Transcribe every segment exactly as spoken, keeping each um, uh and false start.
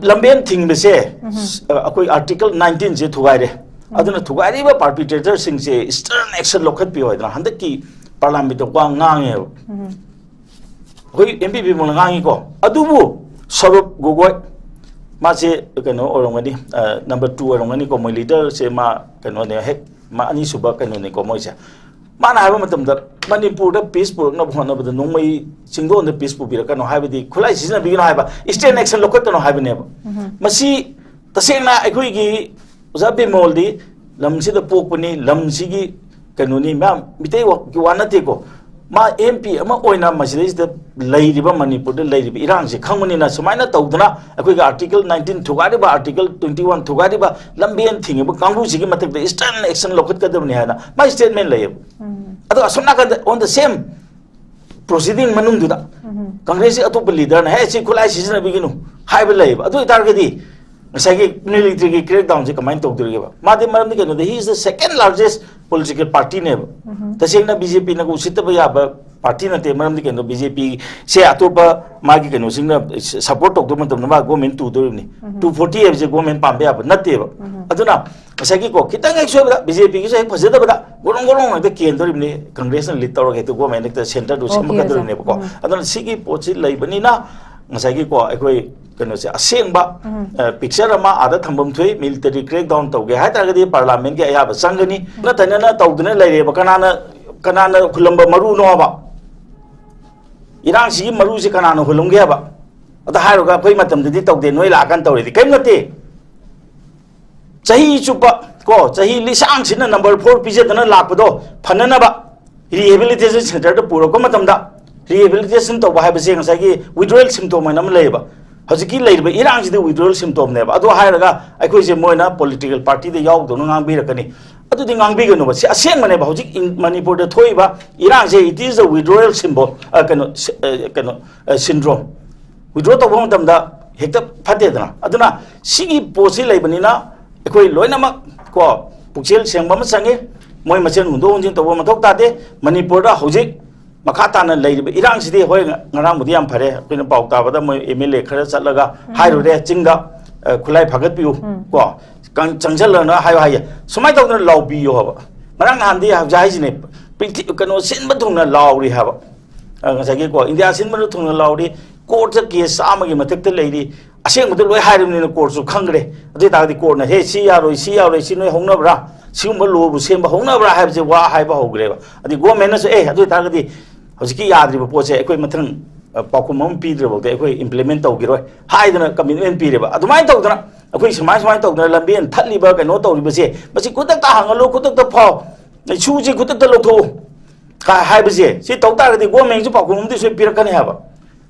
ꯂꯝꯕꯦꯟ ꯊꯤꯡꯕꯁꯦ, ꯑ, ꯑꯩꯈꯣꯏ Article nineteen ꯁꯦ ꯊꯨꯒꯥꯏꯔꯦ꯫ ꯑꯗꯨꯅ ꯊꯨꯒꯥꯏꯔꯤꯕ perpetrator ꯁꯤꯡꯁꯦ stern action ꯂꯧꯈꯠꯄꯤꯌꯨ ꯍꯥꯏꯗꯅ ꯍꯟꯗꯛꯀꯤ Parliament ꯇ ꯋꯥ ꯉꯥꯡꯉꯦꯕ꯫ ꯑꯩꯈꯣꯏ M P P ꯃꯣꯜꯅ ꯉꯥꯡꯉꯤꯀꯣ꯫ ꯑꯗꯨꯕꯨ ꯁꯧꯔꯚ ꯒꯣꯒꯣꯏ, ꯃꯥꯁꯦ ꯀꯩꯅꯣ ꯑꯣꯏꯔꯝꯒꯅꯤ, ꯑ, number two ꯑꯣꯏꯔꯝꯒꯅꯤꯀꯣ, ꯃꯣꯏ leader ꯁꯦ꯫ ꯃꯥ ꯀꯩꯅꯣꯅꯦ, ꯍꯦꯛ ꯃꯥ ꯑꯅꯤꯁꯨꯕ ꯀꯩꯅꯣꯅꯤꯀꯣ ꯃꯣꯏꯁꯦ꯫ ꯃꯥꯅ ꯍꯥꯏꯕ ꯃꯇꯝꯗ, ꯃꯅꯤꯄꯨꯔꯗ peace ꯄꯨꯔꯛꯅꯕ ꯍꯣꯠꯅꯕꯗ ꯅꯣꯡꯃꯩ ꯆꯤꯡꯗꯣꯟꯗ peace ꯄꯨꯕꯤꯔꯛꯀꯅꯨ ꯍꯥꯏꯕꯗꯤ, ꯈꯨꯠꯂꯥꯏ ꯁꯤꯖꯤꯟꯅꯕꯤꯒꯅꯨ ꯍꯥꯏꯕ, stern action ꯂꯧꯈꯠꯀꯅꯨ ꯍꯥꯏꯕꯅꯦꯕ꯫ ꯃꯁꯤ ꯇꯁꯦꯡꯅ ꯑꯩꯈꯣꯏꯒꯤ ꯑꯣꯖꯥ ꯕꯤꯃꯣꯜꯗꯤ ꯂꯝꯁꯤꯗ ꯄꯣꯛꯄꯅꯤ, ꯂꯝꯁꯤꯒꯤ ꯀꯩꯅꯣꯅꯤ, ꯃꯌꯥꯝ ꯃꯤꯇꯩ ꯋꯥ-, ꯋꯥ ꯅꯠꯇꯦꯀꯣ꯫ ꯃꯥ M P ꯑꯃ ꯑꯣꯏꯅ ꯃꯁꯤꯗꯩꯁꯤꯗ ꯂꯩꯔꯤꯕ, ꯃꯅꯤꯄꯨꯔꯗ ꯂꯩꯔꯤꯕ ꯏꯔꯥꯡꯁꯤ ꯈꯪꯕꯅꯤꯅ, ꯁꯨꯃꯥꯏꯅ ꯇꯧꯗꯅ ꯑꯩꯈꯣꯏꯒꯤ Article nineteen ꯊꯨꯒꯥꯏꯔꯤꯕ, Article twenty one ꯊꯨꯒꯥꯏꯔꯤꯕ, ꯂꯝꯕꯦꯟ ꯊꯤꯡꯉꯤꯕ ꯀꯥꯡꯕꯨꯁꯤꯒꯤ ꯃꯊꯛꯇ stern action ꯂꯧꯈꯠꯀꯗꯕꯅꯤ ꯍꯥꯏꯅ ꯃꯥꯒꯤ statement ꯂꯩꯌꯦꯕ꯫ ꯑꯗꯣ ꯑꯁꯣꯝ ꯅꯥꯀꯟꯗ on the same proceeding ꯃꯅꯨꯡꯗꯨꯗ Congress ꯀꯤ ꯑꯇꯣꯞꯄ leader ꯅ, "ꯍꯦ, ꯁꯤ ꯈꯨꯠꯂꯥꯏ ꯁꯤꯖꯤꯟꯅꯕꯤꯒꯅꯨ" ꯍꯥꯏꯕ ꯂꯩꯌꯦꯕ꯫ ꯑꯗꯨ ꯑꯣꯏꯇꯥꯔꯒꯗꯤ ꯉꯁꯥꯏꯒꯤ military ꯒꯤ crackdown ꯁꯦ ꯀꯃꯥꯏꯅ ꯇꯧꯗꯣꯔꯤꯒꯦꯕ? ꯃꯥꯗꯤ ꯃꯔꯝꯗꯤ ꯀꯩꯅꯣꯗ, he is the second largest political party ꯅꯦꯕ꯫ ꯇꯁꯦꯡꯅ B J P ꯅꯒ ꯎꯁꯤꯠꯇꯕ ꯌꯥꯕ party ꯅꯠꯇꯦ꯫ ꯃꯔꯝꯗꯤ ꯀꯩꯅꯣ, B J P ꯁꯦ ꯑꯇꯣꯞꯄ ꯃꯥꯒꯤ ꯀꯩꯅꯣꯁꯤꯡꯅ support ꯇꯧꯗꯕ ꯃꯇꯝꯗ ꯃꯥ government ꯇꯨꯗꯣꯔꯤꯕꯅꯤ꯫ Two forty ꯍꯥꯏꯕꯁꯦ government ꯄꯥꯝꯕ ꯌꯥꯕ ꯅꯠꯇꯦꯕ꯫ ꯑꯗꯨꯅ ꯉꯁꯥꯏꯒꯤꯀꯣ, ꯈꯤꯇꯪ ꯍꯦꯛ ꯁꯣꯏꯕꯗ, B J P ꯒꯤꯁꯨ ꯍꯦꯛ ꯐꯖꯗꯕꯗ, ꯒꯣꯔꯣꯡ ꯒꯣꯔꯣꯡ ꯍꯦꯛꯇ ꯀꯦꯟꯗꯣꯔꯤꯕꯅꯤ, Congress ꯅ lead ꯇꯧꯔꯒ ꯍꯦꯛꯇ government ꯍꯦꯛꯇ centre ꯗꯨ ꯁꯦꯝꯒꯠꯀꯗꯣꯔꯤꯕꯅꯦꯕꯀꯣ꯫ ꯑꯗꯨꯅ ꯁꯤꯒꯤ ꯄꯣꯠꯁꯤ ꯂꯩꯕꯅꯤꯅ, ꯉꯁꯥꯏꯒꯤꯀꯣ, ꯑꯩꯈꯣꯏ ꯀꯩꯅꯣꯁꯦ, ꯑꯁꯦꯡꯕ, ꯑ, picture ꯑꯃ ꯑꯥꯗ ꯊꯝꯐꯝ ꯊꯣꯛꯏ꯫ Military crackdown ꯇꯧꯒꯦ ꯍꯥꯏ ꯇꯥꯔꯒꯗꯤ parliament ꯀꯤ ꯑꯌꯥꯕ ꯆꯪꯒꯅꯤ꯫ ꯅꯠꯇꯅ ꯇꯧꯗꯅ ꯂꯩꯔꯦꯕ꯫ ꯀꯅꯥꯅ, ꯀꯅꯥꯅ ꯍꯨꯜꯂꯝꯕ ꯃꯔꯨꯅꯣꯕ? ꯏꯔꯥꯡꯁꯤꯒꯤ ꯃꯔꯨꯁꯦ ꯀꯅꯥꯅ ꯍꯨꯜꯂꯝꯒꯦ ꯍꯥꯏꯕ? ꯑꯗ ꯍꯥꯏꯔꯨꯔꯒ, "ꯑꯩꯈꯣꯏ ꯃꯇꯝꯗꯗꯤ ꯇꯧꯗꯦ, ꯅꯣꯏ ꯂꯥꯛꯑꯀꯥꯟꯗ ꯇꯧꯔꯦꯗꯤ"? ꯀꯔꯤꯝ ꯅꯠꯇꯦ꯫ ꯆꯍꯤ ꯆꯨꯞꯄ ꯀꯣ, ꯆꯍꯤ ꯂꯤꯁꯥꯡꯁꯤꯟꯅ number four ꯄꯤꯖꯗꯅ ꯂꯥꯛꯄꯗꯣ ꯐꯅꯅꯕ rehabilitation centre ꯗ ꯄꯨꯔꯛꯄ ꯃꯇꯝꯗ, rehabilitation ꯇꯧꯕ ꯍꯥꯏꯕꯁꯦ ꯉꯁꯥꯏꯒꯤ withdrawal symptom ꯍꯥꯏꯅ ꯑꯃ ꯂꯩꯌꯦꯕ꯫ ꯍꯧꯖꯤꯛꯀꯤ ꯂꯩꯔꯤꯕ ꯏꯔꯥꯡꯁꯤꯗꯤ withdrawal symptom ꯅꯦꯕ꯫ ꯑꯗꯨ ꯍꯥꯏꯔꯒ ꯑꯩꯈꯣꯏꯁꯦ ꯃꯣꯏꯅ political party ꯗ ꯌꯥꯎꯗꯧꯅ ꯉꯥꯡꯕꯤꯔꯛꯀꯅꯤ꯫ ꯑꯗꯨꯗꯤ ꯉꯥꯡꯕꯤꯒꯅꯨꯕ꯫ ꯁꯤ ꯑꯁꯦꯡꯕꯅꯦꯕ꯫ ꯍꯧꯖꯤꯛ ꯏꯟ-, ꯃꯅꯤꯄꯨꯔꯗ ꯊꯣꯛꯏꯕ ꯏꯔꯥꯡꯁꯦ, it is a withdrawal symbol, ꯑ, ꯀꯩꯅꯣ, ꯁꯤ-, ꯑ, ꯀꯩꯅꯣ, ꯑ, syndrome꯫ Withdraw ꯇꯧꯕ ꯃꯇꯝꯗ ꯍꯦꯛꯇ ꯐꯠꯇꯦꯗꯅ꯫ ꯑꯗꯨꯅ ꯁꯤꯒꯤ ꯄꯣꯠꯁꯤ ꯂꯩꯕꯅꯤꯅ ꯑꯩꯈꯣꯏ ꯂꯣꯏꯅꯃꯛ ꯀꯣ, ꯄꯨꯛꯆꯦꯜ ꯁꯦꯡꯕ ꯑꯃ ꯆꯪꯉꯤ꯫ ꯃꯣꯏ ꯃꯁꯦꯟ ꯍꯨꯟꯗꯣꯛ ꯍꯨꯟꯖꯤꯟ ꯇꯧꯕ ꯃꯊꯧ ꯇꯥꯗꯦ꯫ ꯃꯅꯤꯄꯨꯔꯗ ꯍꯧꯖꯤꯛ ꯃꯈꯥ ꯇꯥꯅ ꯂꯩꯔꯤꯕ ꯏꯔꯥꯡꯁꯤꯗꯤ, ꯍꯣꯏ, ꯉ- ꯉꯔꯥꯡꯕꯨꯗꯤ ꯌꯥꯝ ꯐꯔꯦ, ꯑꯩꯈꯣꯏꯅ ꯄꯥꯎ ꯇꯥꯕꯗ ꯃꯣꯏ ꯑꯦꯝ ꯑꯦꯜ ꯑꯦ ꯈꯔ ꯆꯠꯂꯒ ꯍꯥꯏꯔꯨꯔꯦ, ꯆꯤꯡꯗ, ꯑ, ꯈꯨꯠꯂꯥꯏ ꯐꯥꯒꯠꯄꯤꯌꯨ, ꯀꯣ, ꯀꯪ- ꯆꯪꯁꯜꯂꯅ ꯍꯥꯏꯌꯨ ꯍꯥꯏꯌꯦ꯫ ꯁꯨꯃꯥꯏꯅ ꯇꯧꯗꯅ ꯂꯥꯎꯕꯤꯌꯨ ꯍꯥꯏꯕ꯫ ꯉꯔꯥꯡ ꯅꯍꯥꯟꯗꯤ ꯍꯧꯖꯤꯛ ꯍꯥꯏꯁꯤꯅꯦ, ꯄ꯭ꯔꯤꯊꯤ- ꯀꯩꯅꯣ, ꯁꯤꯟꯕ ꯊꯨꯡꯅ ꯂꯥꯎꯔꯤ ꯍꯥꯏꯕ꯫ ꯑ, ꯉꯁꯥꯏꯒꯤꯀꯣ, ꯏꯟꯗꯤꯌꯥ ꯁꯤꯟꯕ ꯊꯨꯡꯅ ꯂꯥꯎꯔꯤ, ꯀꯣꯔꯠꯇ ꯀꯦꯁ ꯆꯥꯝꯃꯒꯤ ꯃꯊꯛꯇ ꯂꯩꯔꯤ꯫ ꯑꯁꯦꯡꯕꯗ ꯂꯣꯏ ꯍꯥꯏꯔꯕꯅꯤꯅ ꯀꯣꯔꯠꯁꯨ ꯈꯪꯈ꯭ꯔꯦ꯫ ꯑꯗꯨ ꯑꯣꯏꯇꯥꯔꯒꯗꯤ ꯀꯣꯔꯠꯅ, "ꯍꯦ, ꯁꯤ ꯌꯥꯔꯣꯏ, ꯁꯤ ꯌꯥꯔꯣꯏ, ꯁꯤ ꯅꯣꯏ ꯍꯧꯅꯕ꯭ꯔꯥ? ꯁꯤꯒꯨꯝꯕ ꯂꯣꯕꯨ ꯁꯦꯝꯕ ꯍꯧꯅꯕ꯭ꯔꯥ?" ꯍꯥꯏꯕꯁꯦ ꯋꯥ ꯍꯥꯏꯕ ꯍꯧꯈ꯭ꯔꯦꯕ꯫ ꯑꯗꯩ ꯒꯣꯔꯃꯦꯟꯅꯁꯨ, "ꯑꯦ, ꯑꯗꯨ ꯑꯣꯏꯇꯥꯔꯒꯗꯤ ꯍꯧꯖꯤꯛꯀꯤ ꯌꯥꯗ꯭ꯔꯤꯕ ꯄꯣꯠꯁꯦ ꯑꯩꯈꯣꯏ ꯃꯊꯪ, ꯑ, ꯄꯥꯎꯈꯨꯝ ꯑꯃ ꯄꯤꯗ꯭ꯔꯤꯐꯥꯎꯗ ꯑꯩꯈꯣꯏ ꯏꯝꯄ꯭ꯂꯤꯃꯦꯟ ꯇꯧꯈꯤꯔꯣꯏ" ꯍꯥꯏꯗꯅ ꯀꯃꯤꯠꯃꯦꯟ ꯄꯤꯔꯦꯕ꯫ ꯑꯗꯨꯃꯥꯏꯅ ꯇꯧꯗꯅ ꯑꯩꯈꯣꯏ ꯁꯨꯃꯥꯏ ꯁꯨꯃꯥꯏꯅ ꯇꯧꯗꯅ ꯂꯝꯕꯦꯟ ꯊꯠꯂꯤꯕ, ꯀꯩꯅꯣ ꯇꯧꯔꯤꯕꯁꯦ, ꯃꯁꯤ ꯈꯨꯗꯛꯇ ꯍꯥꯡꯍꯜꯂꯨ, ꯈꯨꯗꯛꯇ ꯐꯥꯎ, ꯁꯨꯁꯤ ꯈꯨꯗꯛꯇ ꯂꯧꯊꯣꯛꯎ ꯀ-, ꯍꯥꯏꯕꯁꯦ, ꯁꯤ ꯇꯧ ꯇꯥꯔꯒꯗꯤ ꯒꯣꯔꯃꯦꯟꯁꯨ ꯄꯥꯎꯈꯨꯝ ꯑꯃꯗꯤ ꯁꯣꯏ ꯄꯤꯔꯛꯀꯅꯤ ꯍꯥꯏꯕ꯫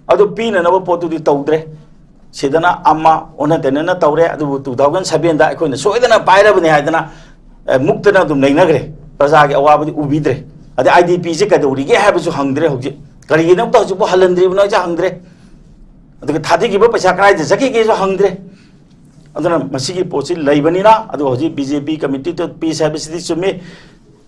ꯑꯗꯨ ꯄꯤꯅꯅꯕ ꯄꯣꯠꯇꯨꯗꯤ ꯇꯧꯗ꯭ꯔꯦ꯫ ꯁꯤꯗꯅ ꯑꯃ ꯑꯣꯟꯅ ꯇꯩꯅꯅ ꯇꯧꯔꯦ꯫ ꯑꯗꯨꯕꯨ two thousand sevenꯗ ꯑꯩꯈꯣꯏꯅ ꯁꯣꯏꯗꯅ ꯄꯥꯏꯔꯕꯅꯤ ꯍꯥꯏꯗꯅ, ꯑꯦ, ꯃꯨꯛꯇꯅ ꯑꯗꯨꯝ ꯂꯩꯅꯈ꯭ꯔꯦ꯫ ꯄ꯭ꯔꯖꯥꯒꯤ ꯑꯋꯥꯕꯗꯤ ꯎꯕꯤꯗ꯭ꯔꯦ꯫ ꯑꯗꯩ IDPꯁꯦ ꯀꯩꯗꯧꯔꯤꯒꯦ ꯍꯥꯏꯕꯁꯨ ꯍꯪꯗ꯭ꯔꯦ ꯍꯧꯖꯤꯛ꯫ ꯀꯔꯤꯒꯤꯗꯃꯛꯇ ꯍꯧꯖꯤꯛꯄꯨ ꯍꯜꯍꯟꯗ꯭ꯔꯤꯕꯅꯣ ꯍꯥꯏꯁꯦ ꯍꯪꯗ꯭ꯔꯦ꯫ ꯑꯗꯨꯒ ꯊꯥꯗꯈꯤꯕ ꯄꯩꯁꯥ ꯀꯗꯥꯏꯗ ꯆꯠꯈꯤꯒꯦꯁꯨ ꯍꯪꯗ꯭ꯔꯦ꯫ ꯑꯗꯨꯅ ꯃꯁꯤꯒꯤ ꯄꯣꯠꯁꯤ ꯂꯩꯕꯅꯤꯅ, ꯑꯗꯨꯒ ꯍꯧꯖꯤꯛ BJP committee to peace ꯍꯥꯏꯕꯁꯤꯗꯤ ꯆꯨꯝꯃꯤ꯫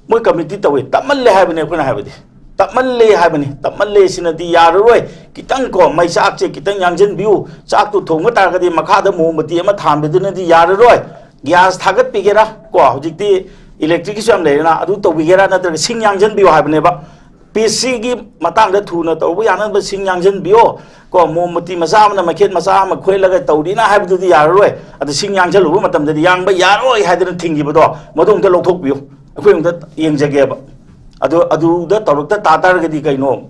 ꯃꯣꯏ committee ꯇꯧꯋꯤ, ꯇꯞꯃꯜꯂꯦ ꯍꯥꯏꯕꯅꯤ ꯑꯩꯈꯣꯏꯅ ꯍꯥꯏꯕꯗꯤ꯫ ꯇꯞꯃꯜꯂꯦ ꯍꯥꯏꯕꯅꯤ, ꯇꯞꯃꯜꯂꯦ ꯁꯤꯅꯗꯤ ꯌꯥꯔꯔꯣꯏ꯫ ꯈꯤꯇꯪ ꯀꯣ, ꯃꯩ ꯆꯥꯛꯁꯦ ꯈꯤꯇꯪ ꯌꯥꯡꯁꯤꯟꯕꯤꯌꯨ, ꯆꯥꯛꯇꯨ ꯊꯣꯡꯕ ꯇꯥꯔꯒꯗꯤ ꯃꯈꯥꯗ ꯃꯣꯝꯕꯇꯤ ꯑꯃ ꯊꯥꯟꯕꯗꯨꯅꯗꯤ ꯌꯥꯔꯔꯣꯏ꯫ ꯒ꯭ꯌꯥꯁ ꯊꯥꯒꯠꯄꯤꯒꯦꯔꯥ, ꯀꯣ, ꯍꯧꯖꯤꯛꯇꯤ electricꯀꯤꯁꯨ ꯌꯥꯝ ꯂꯩꯔꯦꯅ, ꯑꯗꯨ ꯇꯧꯕꯤꯒꯦꯔꯥ, ꯅꯠꯇ꯭ꯔꯒ ꯁꯤꯡ ꯌꯥꯡꯁꯤꯟꯕꯤꯌꯨ ꯍꯥꯏꯕꯅꯦꯕ꯫ ꯄꯤꯁꯁꯤꯒꯤ ꯃꯇꯥꯡꯗ ꯊꯨꯅ ꯇꯧꯕ ꯌꯥꯅꯕ ꯁꯤꯡ ꯌꯥꯡꯁꯤꯟꯕꯤꯌꯣ꯫ ꯀꯣ, ꯃꯣꯝꯕꯇꯤ ꯃꯆꯥ ꯑꯃꯅ ꯃꯩꯈꯦꯠ ꯃꯆꯥ ꯑꯃ ꯈꯣꯏꯂꯒ ꯇꯧꯔꯤꯅ ꯍꯥꯏꯕꯗꯨꯗꯤ ꯌꯥꯔꯔꯣꯏ꯫ ꯑꯗꯨ ꯁꯤꯡ ꯌꯥꯡꯁꯜꯂꯨꯕ ꯃꯇꯝꯗꯗꯤ ꯌꯥꯡꯕ ꯌꯥꯔꯣꯏ ꯍꯥꯏꯗꯅ ꯊꯤꯡꯈꯤꯕꯗꯣ, ꯃꯗꯨ ꯑꯝꯇ ꯂꯧꯊꯣꯛꯄꯤꯌꯨ꯫ ꯑꯩꯈꯣꯏ ꯑꯝꯇ ꯌꯦꯡꯖꯒꯦꯕ꯫ ꯑꯗꯨ, ꯑꯗꯨꯗ ꯇꯧꯔꯛꯇ ꯇꯥ ꯇꯥꯔꯒꯗꯤ ꯀꯩꯅꯣ,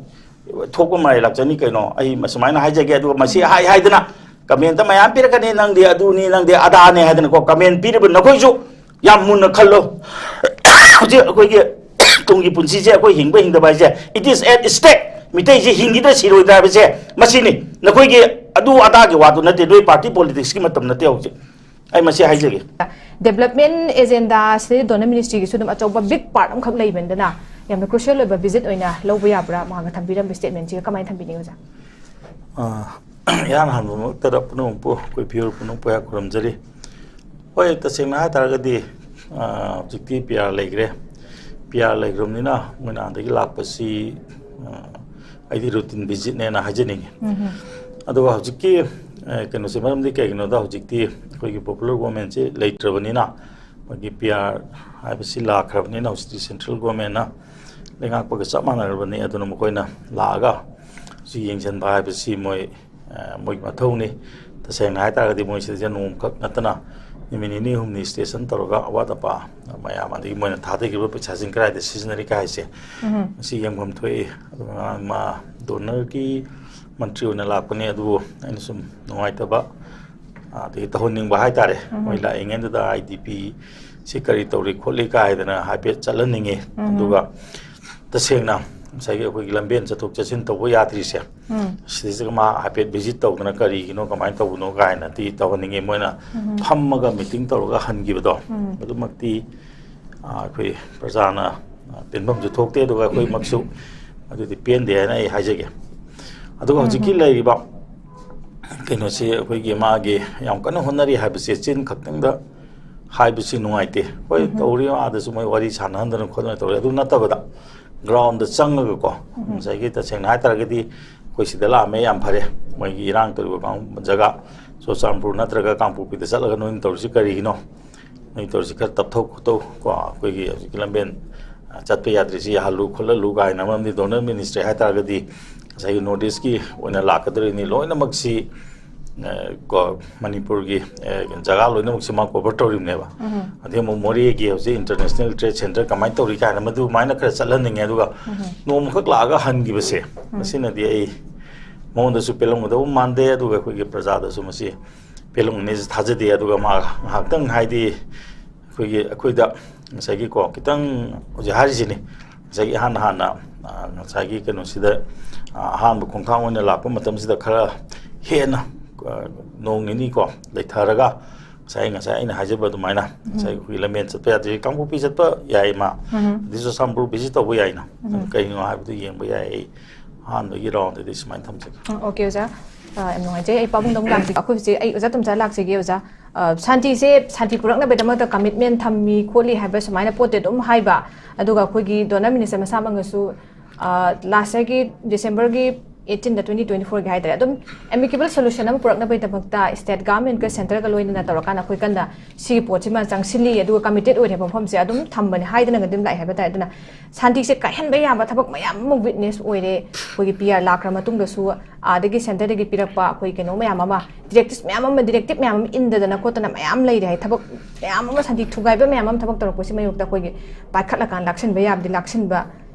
ꯊꯣꯛꯄ ꯃꯔꯥꯏ ꯂꯥꯛꯆꯅꯤ ꯀꯩꯅꯣ꯫ ꯑꯩ ꯁꯨꯃꯥꯏꯅ ꯍꯥꯏꯖꯒꯦ, ꯑꯗꯨꯒ ꯃꯁꯤ ꯍꯥꯏ ꯍꯥꯏꯗꯅ ꯀꯃꯦꯟꯇ ꯃꯌꯥꯝ ꯄꯤꯔꯛꯀꯅꯤ, "ꯅꯪꯗꯤ ꯑꯗꯨꯅꯤ, ꯅꯪꯗꯤ ꯑꯗꯥꯅꯦ" ꯍꯥꯏꯗꯅꯀꯣ꯫ ꯀꯃꯦꯟ ꯄꯤꯔꯤꯕ ꯅꯈꯣꯏꯁꯨ ꯌꯥꯝ ꯃꯨꯟꯅ ꯈꯜꯂꯣ꯫ ꯍꯧꯖꯤꯛ ꯑꯩꯈꯣꯏꯒꯤ ꯇꯨꯡꯒꯤ ꯄꯨꯟꯁꯤꯁꯦ, ꯑꯩꯈꯣꯏ ꯍꯤꯡꯕ ꯍꯤꯡꯗꯕ ꯍꯥꯏꯁꯦ, it is at stake꯫ ꯃꯤꯇꯩꯁꯦ ꯍꯤꯡꯈꯤꯗ꯭ꯔꯥ ꯁꯤꯔꯣꯏꯗ꯭ꯔꯥ ꯍꯥꯏꯕꯁꯦ ꯃꯁꯤꯅꯤ꯫ ꯅꯈꯣꯏꯒꯤ ꯑꯗꯨ ꯑꯗꯥꯒꯤ ꯋꯥꯗꯨ ꯅꯠꯇꯦ, ꯅꯣꯏ party politicsꯀꯤ ꯃꯇꯝ ꯅꯠꯇꯦ ꯍꯧꯖꯤꯛ꯫ ꯑꯩ ꯃꯁꯤ ꯍꯥꯏꯖꯒꯦ꯫ Development agenda ꯁꯤꯗꯩꯗ donor ministryꯒꯤꯁꯨ ꯑꯗꯨꯝ ꯑꯆꯧꯕ big part ꯑꯃꯈꯛ ꯂꯩꯕꯅꯤꯗꯅ, ꯌꯥꯝꯅ crucial ꯑꯣꯏꯕ visit ꯑꯣꯏꯅ ꯂꯧꯕ ꯌꯥꯕ꯭ꯔꯥ? ꯃꯍꯥꯛꯅ ꯊꯝꯕꯤꯔꯝꯕ statementꯁꯤꯒ ꯀꯃꯥꯏꯅ ꯊꯝꯕꯤꯅꯤꯡꯉꯤ, ꯑꯣꯖꯥ? ꯑ, ꯏꯍꯥꯟ ꯍꯥꯟꯕꯃꯛꯇꯗ ꯄꯨꯝꯅꯃꯛꯄꯨ ꯑꯩꯈꯣꯏ ꯐꯤꯌꯣꯔ ꯄꯨꯝꯅꯃꯛꯄꯨ ꯑꯩꯍꯥꯛ ꯈꯨꯔꯨꯝꯖꯔꯤ꯫ ꯍꯣꯏ, ꯇꯁꯦꯡꯅ ꯍꯥꯏ ꯇꯥꯔꯒꯗꯤ, ꯑ, ꯍꯧꯖꯤꯛꯇꯤ PR ꯂꯩꯈ꯭ꯔꯦ꯫ PR ꯂꯩꯈ꯭ꯔꯕꯅꯤꯅ ꯃꯣꯏꯅ ꯑꯥꯗꯒꯤ ꯂꯥꯛꯄꯁꯤ ꯑꯩꯗꯤ ꯔꯨꯇꯤꯟ ꯚꯤꯖꯤꯠꯅꯦꯅ ꯍꯥꯏꯖꯅꯤꯡꯉꯤ꯫ ꯑꯗꯨꯒ ꯍꯧꯖꯤꯛꯀꯤ ꯀꯩꯅꯣꯁꯦ, ꯃꯔꯝꯗꯤ ꯀꯩꯒꯤꯅꯣꯗ, ꯍꯧꯖꯤꯛꯇꯤ ꯑꯩꯈꯣꯏꯒꯤ ꯄꯣꯄꯨꯂꯔ ꯒꯣꯔꯃꯦꯟꯁꯦ ꯂꯩꯇ꯭ꯔꯕꯅꯤꯅ, ꯑꯩꯈꯣꯏꯒꯤ ꯄꯤ ꯑꯥꯔ ꯍꯥꯏꯕꯁꯤ ꯂꯥꯛꯈ꯭ꯔꯕꯅꯤꯅ, ꯍꯧꯖꯤꯛꯇꯤ ꯁꯦꯟꯇ꯭ꯔꯦꯜ ꯒꯣꯔꯃꯦꯟꯅ ꯂꯩꯉꯥꯛꯄꯒ ꯆꯞ ꯃꯥꯟꯅꯔꯕꯅꯤ꯫ ꯑꯗꯨꯅ ꯃꯈꯣꯏꯅ ꯂꯥꯛꯑꯒ ꯁꯤ ꯌꯦꯡꯁꯤꯟꯕ ꯍꯥꯏꯕꯁꯤ ꯃꯣꯏ ꯃꯣꯏꯒꯤ ꯃꯊꯧꯅꯤ꯫ ꯇꯁꯦꯡꯅ ꯍꯥꯏꯇꯥꯔꯒꯗꯤ ꯃꯣꯏ ꯁꯤꯗꯩꯁꯤꯗ ꯅꯣꯡꯃꯈꯛ ꯅꯠꯇꯅ ꯅꯨꯃꯤꯠ ꯅꯤꯅꯤ ꯍꯨꯝꯅꯤ ꯁ꯭ꯇꯦꯁꯟ ꯇꯧꯔꯒ ꯑꯋꯥꯠ ꯑꯄꯥ ꯃꯌꯥꯝ, ꯑꯗꯒꯤ ꯃꯣꯏꯅ ꯊꯥꯗꯈꯤꯕ ꯄꯩꯁꯥꯁꯤꯡ ꯀꯗꯥꯏꯗ ꯁꯤꯖꯤꯟꯅꯔꯤ ꯀꯥꯏꯁꯦ, ꯃꯁꯤ ꯌꯦꯡꯐꯝ ꯊꯣꯛꯏ꯫ ꯑꯗꯨꯒ ꯉꯔꯥꯡ ꯃꯥ ꯗꯣꯅꯔꯒꯤ ꯃꯟꯇ꯭ꯔꯤ ꯑꯣꯏꯅ ꯂꯥꯛꯄꯅꯦ, ꯑꯗꯨꯕꯨ ꯑꯩꯅ ꯁꯨꯝ ꯅꯨꯡꯉꯥꯏꯇꯕ, ꯑꯗꯒꯤ ꯇꯧꯍꯟꯅꯤꯡꯕ ꯍꯥꯏꯇꯥꯔꯦ꯫ ꯃꯣꯏ ꯂꯥꯛꯏꯉꯩꯗꯨꯗ ꯑꯥꯏ ꯗꯤ ꯄꯤ ꯁꯤ ꯀꯔꯤ ꯇꯧꯔꯤ ꯈꯣꯠꯂꯤ ꯀꯥꯏꯗꯅ ꯍꯥꯏꯐꯦꯠ ꯆꯠꯍꯟꯅꯤꯡꯉꯤ꯫ ꯑꯗꯨꯒ ꯇꯁꯦꯡꯅ ꯉꯁꯥꯏꯒꯤ ꯑꯩꯈꯣꯏꯒꯤ ꯂꯝꯕꯦꯟ ꯆꯠꯊꯣꯛ ꯆꯠꯁꯤꯟ ꯇꯧꯕ ꯌꯥꯗ꯭ꯔꯤꯁꯦ, ꯁꯤꯗꯩꯁꯤꯗ ꯃꯥ ꯍꯥꯏꯐꯦꯠ ꯚꯤꯖꯤꯠ ꯇꯧꯗꯅ ꯀꯔꯤꯒꯤꯅꯣ, ꯀꯃꯥꯏꯅ ꯇꯧꯕꯅꯣ ꯀꯥꯏꯅꯗꯤ ꯇꯧꯍꯟꯅꯤꯡꯉꯤ꯫ ꯃꯣꯏꯅ ꯐꯝꯃꯒ ꯃꯤꯇꯤꯡ ꯇꯧꯔꯒ ꯍꯟꯈꯤꯕꯗꯣ, ꯑꯗꯨꯃꯛꯇꯤ, ꯑ, ꯑꯩꯈꯣꯏ ꯄ꯭ꯔꯖꯥꯅ, ꯑ, ꯄꯦꯟꯐꯝꯁꯨ ꯊꯣꯛꯇꯦ꯫ ꯑꯗꯨꯒ ꯑꯩꯈꯣꯏꯃꯛꯁꯨ ꯑꯗꯨꯗꯤ ꯄꯦꯟꯗꯦ ꯍꯥꯏꯅ ꯑꯩ ꯍꯥꯏꯖꯒꯦ꯫ ꯑꯗꯨꯒ ꯍꯧꯖꯤꯛꯀꯤ ꯂꯩꯔꯤꯕ ꯀꯩꯅꯣꯁꯤ, ꯑꯩꯈꯣꯏꯒꯤ ꯃꯥꯒꯤ ꯌꯥꯝ ꯀꯟꯅ ꯍꯣꯠꯅꯔꯤ ꯍꯥꯏꯕꯁꯦ ꯆꯤꯟ ꯈꯛꯇꯪꯗ ꯍꯥꯏꯕꯁꯤ ꯅꯨꯡꯉꯥꯏꯇꯦ꯫ ꯍꯣꯏ, ꯇꯧꯔꯤ, ꯑꯥꯗꯁꯨ ꯃꯣꯏ ꯋꯥꯔꯤ ꯁꯥꯟꯅꯍꯟꯗꯅ ꯈꯣꯠꯇꯅ ꯇꯧꯔꯤ꯫ ꯑꯗꯨ ꯅꯠꯇꯕꯗ ꯒ꯭ꯔꯥꯎꯟꯗ ꯆꯪꯉꯒꯀꯣ, ꯉꯁꯥꯏꯒꯤ, ꯇꯁꯦꯡꯅ ꯍꯥꯏꯇꯥꯔꯒꯗꯤ ꯑꯩꯈꯣꯏ ꯁꯤꯗ ꯂꯥꯛꯑꯝꯃꯦ, ꯌꯥꯝ ꯐꯔꯦ꯫ ꯃꯣꯏꯒꯤ ꯏꯔꯥꯡ ꯇꯧꯔꯤꯕ ꯀꯥꯡ-, ꯖꯒꯥ, ꯆꯨꯔꯆꯥꯟꯄꯨꯔ ꯅꯠꯇ꯭ꯔꯒ ꯀꯥꯡꯄꯣꯛꯄꯤꯗ ꯆꯠꯂꯒ ꯅꯣꯏꯅ ꯇꯧꯔꯤꯁꯤ ꯀꯔꯤꯒꯤꯅꯣ? ꯅꯣꯏ ꯇꯧꯔꯤꯁꯤ ꯈꯔ ꯇꯞꯊꯧ ꯈꯣꯠꯇꯧ ꯀꯣ, ꯑꯩꯈꯣꯏꯒꯤ ꯍꯧꯖꯤꯛꯀꯤ ꯂꯝꯕꯦꯟ, ꯑ, ꯆꯠꯄ ꯌꯥꯗ꯭ꯔꯤꯁꯤ ꯌꯥꯍꯜꯂꯨ ꯈꯣꯠꯍꯜꯂꯨ ꯀꯥꯏꯅ, ꯃꯔꯝꯗꯤ ꯗꯣꯅꯔ ꯃꯤꯅꯤꯁꯇ꯭ꯔꯤ ꯍꯥꯏꯇꯥꯔꯒꯗꯤ ꯉꯁꯥꯏꯒꯤ ꯅꯣꯔꯠ ꯏꯁꯀꯤ ꯑꯣꯏꯅ ꯂꯥꯛꯀꯗꯧꯔꯤꯅꯤ꯫ ꯂꯣꯏꯅꯃꯛꯁꯤ, ꯑ, ꯀꯣ, ꯃꯅꯤꯄꯨꯔꯒꯤ, ꯑ, ꯖꯒꯥ ꯂꯣꯏꯅꯃꯛꯁꯤ ꯃꯥ ꯀꯣꯚꯔ ꯇꯧꯔꯤꯕꯅꯦꯕ꯫ ꯑꯗꯩ ꯑꯃꯨꯛ ꯃꯣꯔꯦꯒꯤ ꯍꯧꯖꯤꯛ ꯏꯟꯇꯔꯅꯦꯁꯅꯦꯜ ꯇ꯭ꯔꯦꯗ ꯁꯦꯟꯇꯔ ꯀꯃꯥꯏꯅ ꯇꯧꯔꯤ ꯀꯥꯏꯅ, ꯃꯗꯨꯃꯥꯏꯅ ꯈꯔ ꯆꯠꯍꯟꯅꯤꯡꯉꯦ꯫ ꯑꯗꯨꯒ ꯅꯣꯡꯃꯈꯛ ꯂꯥꯛꯑꯒ ꯍꯟꯈꯤꯕꯁꯦ, ꯃꯁꯤꯅꯗꯤ ꯑꯩ ꯃꯉꯣꯟꯗꯁꯨ ꯄꯦꯜꯂꯝꯒꯗꯧꯕ ꯃꯥꯟꯗꯦ, ꯑꯗꯨꯒ ꯑꯩꯈꯣꯏꯒꯤ ꯄ꯭ꯔꯖꯥꯗꯁꯨ ꯃꯁꯤ ꯄꯦꯜꯂꯝꯒꯅꯤꯁꯨ ꯊꯥꯖꯗꯦ꯫ ꯑꯗꯨꯒ ꯃꯥ ꯉꯥꯏꯍꯥꯛꯇꯪ, ꯍꯥꯏꯗꯤ, ꯑꯩꯈꯣꯏꯒꯤ, ꯑꯩꯈꯣꯏꯗ ꯉꯁꯥꯏꯒꯤꯀꯣ, ꯈꯤꯇꯪ ꯍꯧꯖꯤꯛ ꯍꯥꯏꯔꯤꯁꯤꯅꯤ, ꯉꯁꯥꯏꯒꯤ ꯏꯍꯥꯟ ꯍꯥꯟꯅ, ꯑ, ꯉꯁꯥꯏꯒꯤ ꯀꯩꯅꯣꯁꯤꯗ, ꯑ, ꯑꯍꯥꯟꯕ ꯈꯣꯡꯊꯥꯡ ꯑꯣꯏꯅ ꯂꯥꯛꯄ ꯃꯇꯝꯁꯤꯗ ꯈꯔ ꯍꯦꯟꯅ, ꯑ, ꯅꯣꯡ ꯅꯤꯅꯤꯀꯣ ꯂꯩꯊꯔꯒ, ꯉꯁꯥꯏ, ꯉꯁꯥꯏ ꯑꯩꯅ ꯍꯥꯏꯖꯕ ꯑꯗꯨꯃꯥꯏꯅ, ꯉꯁꯥꯏ ꯑꯩꯈꯣꯏꯒꯤ ꯂꯝꯕꯦꯟ ꯆꯠꯄ ꯌꯥꯗ꯭ꯔꯤ, ꯀꯥꯡꯄꯣꯛꯄꯤ ꯆꯠꯄ ꯌꯥꯏ ꯃꯥ, ꯑꯗꯩ ꯆꯨꯔꯆꯥꯟꯄꯨꯔ ꯚꯤꯖꯤꯠ ꯇꯧꯕ ꯌꯥꯏꯅ꯫ ꯑꯗꯨ ꯀꯩꯒꯤꯅꯣ ꯍꯥꯏꯕꯗꯨ ꯌꯦꯡꯕ ꯌꯥꯏ꯫ ꯑꯩ ꯑꯍꯥꯟꯕꯒꯤ ꯔꯥꯎꯟꯗꯗꯤ ꯁꯨꯃꯥꯏꯅ ꯊꯝꯖꯒꯦ꯫ ꯎꯝ, ꯑꯣꯀꯦ, ꯑꯣꯖꯥ꯫ ꯑ, ꯌꯥꯝ ꯅꯨꯡꯉꯥꯏꯖꯩ꯫ ꯑꯩ ꯄꯥꯕꯨꯡꯗ ꯑꯃꯨꯛ ꯂꯥꯛꯆꯒꯦ꯫ ꯑꯩꯈꯣꯏ ꯍꯧꯖꯤꯛ, ꯑꯩ ꯑꯣꯖꯥ ꯇꯣꯝꯆꯥ ꯂꯥꯛꯆꯒꯦ, ꯑꯣꯖꯥ꯫ ꯑ, ꯁꯥꯟꯇꯤꯁꯦ, ꯁꯥꯟꯇꯤ ꯄꯨꯔꯛꯅꯕꯒꯤꯗꯃꯛꯇ ꯀꯃꯤꯠꯃꯦꯟ ꯊꯝꯃꯤ ꯈꯣꯠꯂꯤ ꯍꯥꯏꯕ ꯁꯨꯃꯥꯏꯅ ꯄꯣꯠꯇꯤ ꯑꯗꯨꯝ ꯍꯥꯏꯕ, ꯑꯗꯨꯒ ꯑꯩꯈꯣꯏꯒꯤ ꯗꯣꯅꯔ ꯃꯤꯅꯤꯁꯇꯔ ꯃꯁꯥꯃꯛꯅꯁꯨ ꯂꯥꯁ ꯌꯔꯒꯤ ꯗꯤꯁꯦꯝꯕꯔꯒꯤ ꯑꯩꯠꯇꯤꯟꯗ, ꯇ꯭ꯋꯦꯟꯇꯤ ꯇ꯭ꯋꯦꯟꯇꯤ ꯐꯣꯔꯒꯤ ꯍꯥꯏꯇꯥꯔꯦ, ꯑꯗꯨꯝ ꯑꯦꯃꯤꯀꯦꯕꯜ ꯁꯣꯂꯨꯁꯟ ꯑꯃ ꯄꯨꯔꯛꯅꯕꯒꯤꯗꯃꯛꯇ ꯁ꯭ꯇꯦꯠ ꯒꯚꯔꯟꯃꯦꯟꯠꯀ ꯁꯦꯟꯇꯔꯒ ꯂꯣꯏꯅꯅ ꯇꯧꯔꯀꯥꯟꯗ ꯑꯩꯈꯣꯏ ꯀꯟꯅ ꯁꯤꯒꯤ ꯄꯣꯠꯁꯤꯃ ꯆꯪꯁꯤꯜꯂꯤ, ꯑꯗꯨꯒ ꯀꯃꯤꯇꯦꯠ ꯑꯣꯏꯔꯦ ꯃꯐꯝꯁꯦ ꯑꯗꯨꯝ ꯊꯝꯕꯅꯦ ꯍꯥꯏꯗꯅ ꯑꯗꯨꯝ ꯂꯥꯛꯑꯦ ꯍꯥꯏꯕ ꯇꯥꯔꯦ꯫ ꯑꯗꯨꯅ ꯁꯥꯟꯇꯤꯁꯦ ꯀꯥꯏꯍꯟꯕ ꯌꯥꯕ ꯊꯕꯛ ꯃꯌꯥꯝ ꯑꯃ ꯋꯤꯠꯅꯦꯁ ꯑꯣꯏꯔꯦ꯫ ꯑꯩꯈꯣꯏꯒꯤ ꯄꯤ ꯑꯥꯔ ꯂꯥꯛꯈ꯭ꯔ ꯃꯇꯨꯡꯗꯁꯨ ꯑꯥꯗꯒꯤ ꯁꯦꯟꯇꯔꯗꯒꯤ ꯄꯤꯔꯛꯄ ꯑꯩꯈꯣꯏ ꯀꯩꯅꯣ ꯃꯌꯥꯝ ꯑꯃ, ꯗꯤꯔꯦꯛꯇꯤꯞꯁ ꯃꯌꯥꯝ ꯑꯃ, ꯗꯤꯔꯦꯛꯇꯤꯞ ꯃꯌꯥꯝ ꯑꯃ ꯏꯟꯗꯗꯅ ꯈꯣꯠꯇꯅ ꯃꯌꯥꯝ ꯂꯩꯔꯦ ꯍꯥꯏ꯫ ꯊꯕꯛ ꯃꯌꯥꯝ ꯑꯃ, ꯁꯥꯟꯇꯤ ꯊꯨꯒꯥꯏꯕ ꯃꯌꯥꯝ ꯑꯃ ꯊꯕꯛ ꯇꯧꯔꯛꯄꯁꯤ ꯃꯥꯌꯣꯛꯇ ꯑꯩꯈꯣꯏꯒꯤ ꯄꯥꯏꯈꯠꯂꯀꯥꯟ ꯂꯥꯛꯁꯤꯟꯕ ꯌꯥꯕꯗꯤ ꯂꯥꯛꯁꯤꯟꯕ